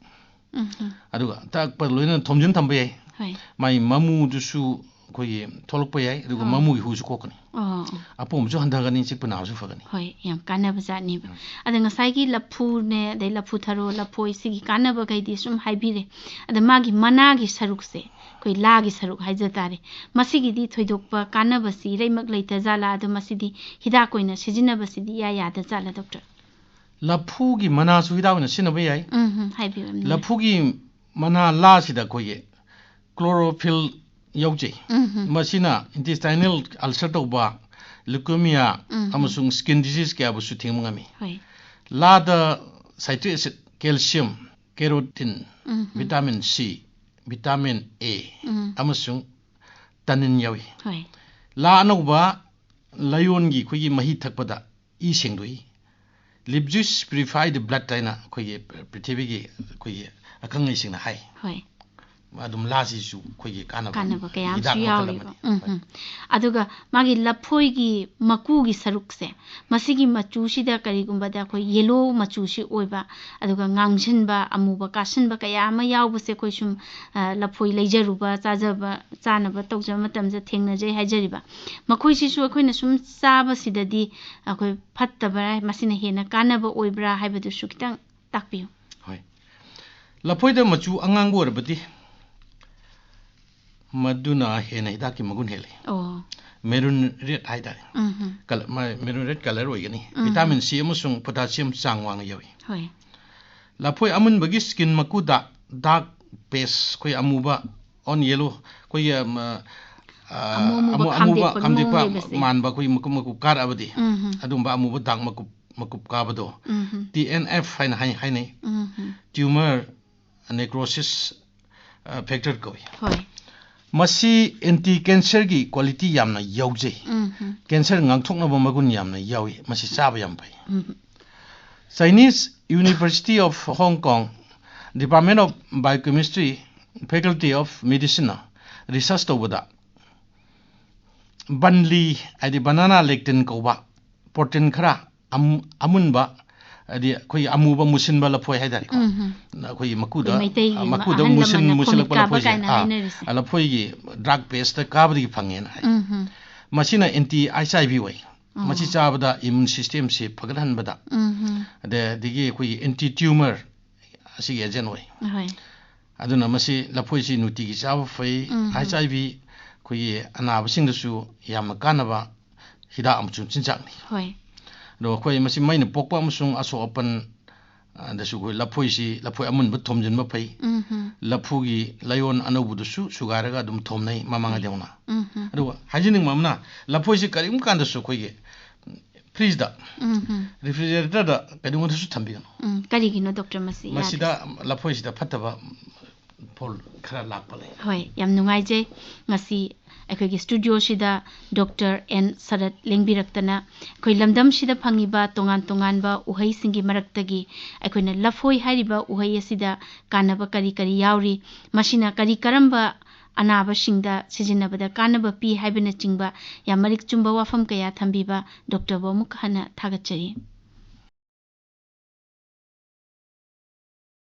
ꯎꯝ ꯍꯝ꯫ ꯑꯗꯨꯒ ꯇꯛꯄ ꯂꯣꯏꯅꯅ ꯊꯣꯝꯖꯤꯟ ꯊꯝꯕ ꯌꯥꯏ꯫ ꯍꯣꯏ꯫ ꯃꯥꯒꯤ ꯃꯃꯨꯗꯨꯁꯨ ꯑꯩꯈꯣꯏꯒꯤ ꯊꯣꯛꯂꯛꯄ ꯌꯥꯏ, ꯑꯗꯨꯒ ꯑꯣ꯫ ꯃꯃꯨꯒꯤ ꯍꯨꯁꯨ ꯀꯣꯛꯀꯅꯤ꯫ ꯑꯣ꯫ ꯑꯄꯣꯝꯕꯁꯨ ꯍꯟꯊꯒꯅꯤ, ꯆꯤꯛꯄ ꯅꯥꯕꯁꯨ ꯐꯒꯅꯤ꯫ ꯍꯣꯏ, ꯌꯥꯝ ꯀꯥꯟꯅꯕ ꯖꯥꯠꯅꯦꯕ꯫ ꯑꯗ ꯉꯁꯥꯏꯒꯤ ꯂꯐꯨꯅꯦ, ꯑꯗꯩ ꯂꯐꯨ ꯊꯔꯣ, ꯂꯐꯣꯏ, ꯁꯤꯒꯤ ꯀꯥꯟꯅꯕꯈꯩꯗꯤ ꯁꯨꯝ ꯍꯥꯏꯕꯤꯔꯦ꯫ ꯑꯗ ꯃꯥꯒꯤ ꯃꯅꯥꯒꯤ ꯁꯔꯨꯛꯁꯦ, ꯑꯩꯈꯣꯏ ꯂꯥꯒꯤ ꯁꯔꯨꯛ ꯍꯥꯏꯖ ꯇꯥꯔꯦ, ꯃꯁꯤꯒꯤꯗꯤ ꯊꯣꯏꯗꯣꯛꯄ ꯀꯥꯟꯅꯕꯁꯤ ꯏꯔꯩꯃꯛ ꯂꯩꯇ ꯖꯥꯠꯂꯥ? ꯑꯗꯣ ꯃꯁꯤꯗꯤ ꯍꯤꯗꯥꯛ ꯑꯣꯏꯅ ꯁꯤꯖꯤꯟꯅꯕꯁꯤꯗꯤ ꯏꯌꯥ ꯌꯥꯗ ꯖꯥꯠꯂꯥ, ꯗꯣꯛꯇꯔ? ꯂꯐꯨꯒꯤ ꯃꯅꯥꯁꯨ ꯍꯤꯗꯥꯛ ꯑꯣꯏꯅ ꯁꯤꯖꯤꯟꯅꯕ ꯌꯥꯏ꯫ ꯎꯝ, ꯎꯝ, ꯍꯥꯏꯕꯤꯌꯨ, ꯌꯥꯝ ꯅꯨꯡꯉꯥꯏ꯫ ꯂꯐꯨꯒꯤ ꯃꯅꯥ ꯂꯥꯁꯤꯗ ꯑꯩꯈꯣꯏꯒꯤ ꯀ꯭ꯂꯣꯔꯣꯐꯤꯜ ꯌꯥꯎꯖꯩ꯫ ꯎꯝ, ꯎꯝ꯫ ꯃꯁꯤꯅ intestinal ulcer ꯇꯧꯕ, leukemia ꯎꯝ, ꯎꯝ꯫ ꯑꯃꯁꯨꯡ skin disease ꯀꯌꯥꯕꯨꯁꯨ ꯊꯤꯡꯕ ꯉꯝꯃꯤ꯫ ꯍꯣꯏ꯫ ꯂꯥꯗ citric acid, calcium, carotene, um, um. vitamin C, vitamin A ꯎꯝ꯫ ꯑꯃꯁꯨꯡ tannin ꯌꯥꯎꯏ꯫ ꯍꯣꯏ꯫ ꯂꯥ ꯑꯅꯧꯕ ꯂꯥꯏꯌꯣꯟꯒꯤ ꯑꯩꯈꯣꯏꯒꯤ ꯃꯍꯤ ꯊꯛꯄꯗ ꯏ ꯁꯦꯡꯗꯣꯛꯏ꯫ Leaf juice purify the blood ꯍꯥꯏꯅ ꯑꯩꯈꯣꯏꯒꯤ ꯄ꯭ꯔꯤꯊꯤꯕꯤꯒꯤ ꯑꯩꯈꯣꯏꯒꯤ ꯑꯈꯪ ꯑꯍꯩꯁꯤꯡꯅ ꯍꯥꯏ꯫ ꯍꯣꯏ꯫ ꯑꯗꯨꯝ ꯂꯥꯁꯤꯁꯨ ꯑꯩꯈꯣꯏꯒꯤ ꯀꯥꯟꯅꯕ ꯀꯥꯟꯅꯕ ꯀꯌꯥ ꯑꯃꯁꯨ ꯍꯤꯗꯥꯛ ꯃꯈꯜ ꯌꯥꯎꯔꯤꯕ꯫ ꯑꯃꯅꯤ꯫ ꯎꯝ, ꯎꯝ꯫ ꯑꯗꯨꯒ ꯃꯥꯒꯤ ꯂꯐꯣꯏꯒꯤ ꯃꯀꯨꯒꯤ ꯁꯔꯨꯛꯁꯦ, ꯃꯁꯤꯒꯤ ꯃꯆꯨꯁꯤꯗ ꯀꯔꯤꯒꯨꯝꯕꯗ ꯑꯩꯈꯣꯏ yellow ꯃꯆꯨꯁꯤ ꯑꯣꯏꯕ, ꯑꯗꯨꯒ ꯉꯥꯡꯁꯤꯟꯕ, ꯑꯃꯨꯕ ꯀꯥꯁꯤꯟꯕ ꯀꯌꯥ ꯑꯃ ꯌꯥꯎꯕꯁꯦ ꯑꯩꯈꯣꯏ ꯁꯨꯝ, ꯑ, ꯂꯐꯣꯏ ꯂꯩꯖꯔꯨꯕ, ꯆꯥꯖꯕ, ꯆꯥꯅꯕ ꯇꯧꯖꯕ ꯃꯇꯝꯗ ꯊꯦꯡꯅꯖꯩ ꯍꯥꯏꯖꯔꯤꯕ꯫ ꯃꯈꯣꯏꯁꯤꯁꯨ ꯑꯩꯈꯣꯏꯅ ꯁꯨꯝ ꯆꯥꯕꯁꯤꯗꯗꯤ ꯑꯩꯈꯣꯏ ꯐꯠꯇꯕ꯭ꯔꯥ, ꯃꯁꯤꯅ ꯍꯦꯟꯅ ꯀꯥꯟꯅꯕ ꯑꯣꯏꯕ꯭ꯔꯥ ꯍꯥꯏꯕꯗꯨꯁꯨ ꯈꯤꯇꯪ ꯇꯥꯛꯄꯤꯌꯨ꯫ ꯍꯣꯏ꯫ ꯂꯐꯣꯏꯗ ꯃꯆꯨ ꯑꯉꯥꯡꯕ ꯑꯣꯏꯔꯕꯗꯤ ꯃꯗꯨꯅ ꯍꯦꯟꯅ ꯍꯤꯗꯥꯛꯀꯤ ꯃꯒꯨꯟ ꯍꯦꯜꯂꯤ꯫ ꯑꯣ꯫ Maroon red ꯍꯥꯏꯇꯥꯔꯦ꯫ ꯎꯝ, ꯎꯝ꯫ Colour, ꯃꯥ-, maroon red colour ꯑꯣꯏꯒꯅꯤ꯫ ꯎꯝ꯫ Vitamin C ꯑꯃꯁꯨꯡ potassium ꯆꯥꯡ ꯋꯥꯡꯅ ꯌꯥꯎꯏ꯫ ꯍꯣꯏ꯫ ꯂꯐꯣꯏ ꯑꯃꯨꯟꯕꯒꯤ skin ꯃꯀꯨꯗ dark patch, ꯑꯩꯈꯣꯏ ꯑꯃꯨꯕ, on yellow, ꯑꯩꯈꯣꯏꯒꯤ, ꯑꯃ, ꯑ, ꯑꯃꯨ ꯑꯃꯨꯕ ꯑꯃꯨ-, ꯈꯥꯝꯗꯦꯛꯄ ꯑꯃꯨꯕ ꯈꯥꯝꯗꯦꯛꯄ ꯅꯣꯡ ꯂꯩꯕꯁꯦ꯫ ꯃꯥꯟꯕ ꯑꯩꯈꯣꯏꯒꯤ ꯃꯀꯨꯞ ꯃꯀꯨꯞ ꯀꯥꯔꯛꯑꯕꯗꯤ, ꯎꯝ, ꯎꯝ꯫ ꯑꯗꯨꯝꯕ ꯑꯃꯨꯕ dark ꯃꯀꯨꯞ, ꯃꯀꯨꯞ ꯀꯥꯕꯗꯣ ꯎꯝ, ꯎꯝ꯫ T N F ꯍꯥꯏꯅ ꯍꯥꯏ-, ꯍꯥꯏꯅꯩ꯫ ꯎꯝ, ꯎꯝ꯫ Tumor necrosis, ꯑ, factor ꯀꯧꯏ꯫ ꯍꯣꯏ꯫ ꯃꯁꯤ anti cancerꯒꯤ quality ꯌꯥꯝꯅ ꯌꯥꯎꯖꯩ꯫ ꯎꯝ, ꯎꯝ꯫ Cancer ꯉꯥꯛꯊꯣꯛꯅꯕ ꯃꯒꯨꯟ ꯌꯥꯝꯅ ꯌꯥꯎꯏ꯫ ꯃꯁꯤ ꯆꯥꯕ ꯌꯥꯝ ꯐꯩ꯫ ꯎꯝ꯫ Chinese University of Hong Kong Department of Biochemistry, Faculty of Medicineꯅ research ꯇꯧꯕꯗ ꯕꯟꯂꯤ, ꯍꯥꯏꯗꯤ banana lectin ꯀꯧꯕ protein ꯈꯔ ꯑꯝ-, ꯑꯃꯨꯟꯕ ꯍꯥꯏꯗꯤ ꯑꯩꯈꯣꯏꯒꯤ ꯑꯃꯨꯕ ꯃꯨꯁꯤꯟꯕ ꯂꯐꯣꯏ ꯍꯥꯏꯇꯥꯔꯦꯀꯣ꯫ ꯎꯝ ꯍꯝ꯫ ꯑꯩꯈꯣꯏꯒꯤ ꯃꯀꯨꯗ ꯑꯩꯈꯣꯏ ꯃꯩꯇꯩꯒꯤ ꯃꯀꯨꯗ ꯑꯍꯜ ꯃꯨꯁꯤꯟ ꯂꯃꯟꯅ ꯃꯨꯁꯤꯜꯂꯛꯄ ꯈꯣꯃꯤꯠ ꯀꯥꯕ ꯂꯐꯣꯏꯁꯦ ꯀꯥꯏꯅ ꯑꯥ, ꯍꯥꯏꯅꯔꯤꯁꯦ꯫ ꯂꯐꯣꯏꯒꯤ ꯗꯥꯔꯛ ꯄꯦꯁꯇ ꯀꯥꯕꯗꯒꯤ ꯐꯪꯉꯦꯅ ꯍꯥꯏ꯫ ꯎꯝ ꯍꯝ꯫ ꯃꯁꯤꯅ ꯑꯦꯟꯇꯤ ꯑꯩꯆ ꯑꯥꯏ ꯚꯤ ꯑꯣꯏ꯫ ꯑꯣ꯫ ꯃꯁꯤ ꯆꯥꯕꯗ ꯏꯃ꯭ꯌꯨꯟ ꯁꯤꯁꯇꯦꯝꯁꯤ ꯐꯒꯠꯍꯟꯕꯗ, ꯎꯝ ꯍꯝ꯫ ꯑꯗ-, ꯑꯗꯒꯤ ꯑꯩꯈꯣꯏꯒꯤ ꯑꯦꯟꯇꯤ ꯇ꯭ꯌꯨꯃꯔ ꯑꯁꯤꯒꯤ ꯑꯦꯖꯦꯟ ꯑꯣꯏ꯫ ꯍꯣꯏ꯫ ꯑꯗꯨꯅ ꯃꯁꯤ ꯂꯐꯣꯏꯁꯤ ꯅꯨꯡꯇꯤꯒꯤ ꯆꯥꯕ ꯐꯩ꯫ ꯎꯝ꯫ ꯑꯩꯆ ꯑꯥꯏ ꯚꯤ ꯑꯩꯈꯣꯏꯒꯤ ꯑꯅꯥꯕꯁꯤꯡꯗꯁꯨ ꯌꯥꯝꯅ ꯀꯥꯟꯅꯕ ꯍꯤꯗꯥꯛ ꯑꯃꯁꯨꯡ ꯆꯤꯟꯖꯥꯛꯅꯤ꯫ ꯍꯣꯏ꯫ ꯑꯗꯣ ꯑꯩꯈꯣꯏ ꯃꯁꯤ ꯃꯩꯅ ꯄꯣꯛꯄ ꯑꯃꯁꯨꯡ ꯑꯁꯣꯛ ꯑꯄꯟ, ꯑ, ꯗꯁꯨ ꯑꯩꯈꯣꯏ ꯂꯐꯣꯏꯁꯤ, ꯂꯐꯣꯏ ꯑꯃꯨꯟꯕ ꯊꯣꯝꯖꯤꯟꯕ ꯐꯩ꯫ ꯎꯝ ꯍꯝ꯫ ꯂꯐꯨꯒꯤ ꯂꯥꯌꯣꯟ ꯑꯅꯧꯕꯗꯨꯁꯨ ꯁꯨꯒꯥꯏꯔꯒ ꯑꯗꯨꯝ ꯊꯣꯝꯅꯩ ꯃꯃꯥꯡꯉꯩꯗꯧꯅ꯫ ꯎꯝ ꯍꯝ꯫ ꯑꯗꯨꯒ ꯍꯥꯏꯖꯅꯤꯡꯕ ꯑꯃꯅ, ꯂꯐꯣꯏꯁꯤ ꯀꯔꯤꯒꯨꯝꯕ ꯀꯥꯟꯗꯁꯨ ꯑꯩꯈꯣꯏꯒꯤ ꯐ꯭ꯔꯤꯖꯇ, ꯎꯝ ꯍꯝ꯫ ꯔꯤꯐ꯭ꯔꯤꯖꯔꯦꯇꯔꯗ ꯀꯩꯗꯧꯉꯩꯗꯁꯨ ꯊꯝꯕꯤꯒꯅꯨ꯫ ꯎꯝ, ꯀꯔꯤꯒꯤꯅꯣ ꯗꯣꯛꯇꯔ ꯃꯁꯤ ꯃꯁꯤꯗ ꯌꯥꯗ꯭ꯔꯤꯁꯦ? ꯂꯐꯣꯏꯁꯤꯗ ꯐꯠꯇꯕ ꯐꯣꯜ ꯈꯔ ꯂꯥꯛꯄ ꯂꯩ꯫ ꯍꯣꯏ, ꯌꯥꯝ ꯅꯨꯡꯉꯥꯏꯖꯩ꯫ ꯉꯁꯤ ꯑꯩꯈꯣꯏꯒꯤ ꯁ꯭ꯇꯨꯗꯤꯑꯣꯁꯤꯗ ꯗꯣꯛꯇꯔ ꯑꯦꯟ ꯁꯔꯠ ꯂꯦꯡꯕꯤꯔꯛꯇꯅ ꯑꯩꯈꯣꯏ ꯂꯝꯗꯝꯁꯤꯗ ꯐꯪꯉꯤꯕ ꯇꯣꯉꯥꯟ ꯇꯣꯉꯥꯟꯕ ꯎꯍꯩꯁꯤꯡꯒꯤ ꯃꯔꯛꯇꯒꯤ ꯑꯩꯈꯣꯏꯅ ꯂꯐꯣꯏ ꯍꯥꯏꯔꯤꯕ ꯎꯍꯩ ꯑꯁꯤꯗ ꯀꯥꯟꯅꯕ ꯀꯔꯤ ꯀꯔꯤ ꯌꯥꯎꯔꯤ, ꯃꯁꯤꯅ ꯀꯔꯤ ꯀꯔꯝꯕ ꯑꯅꯥꯕꯁꯤꯡꯗ ꯁꯤꯖꯤꯟꯅꯕꯗ ꯀꯥꯟꯅꯕ ꯄꯤ ꯍꯥꯏꯕꯅꯆꯤꯡꯕ ꯌꯥꯝ ꯃꯔꯤꯛ ꯆꯨꯝꯕ ꯋꯥꯐꯝ ꯀꯌꯥ ꯊꯝꯕꯤꯕ ꯗꯣꯛꯇꯔꯕꯨ ꯑꯃꯨꯛ ꯍꯟꯅ ꯊꯥꯒꯠꯆꯔꯤ꯫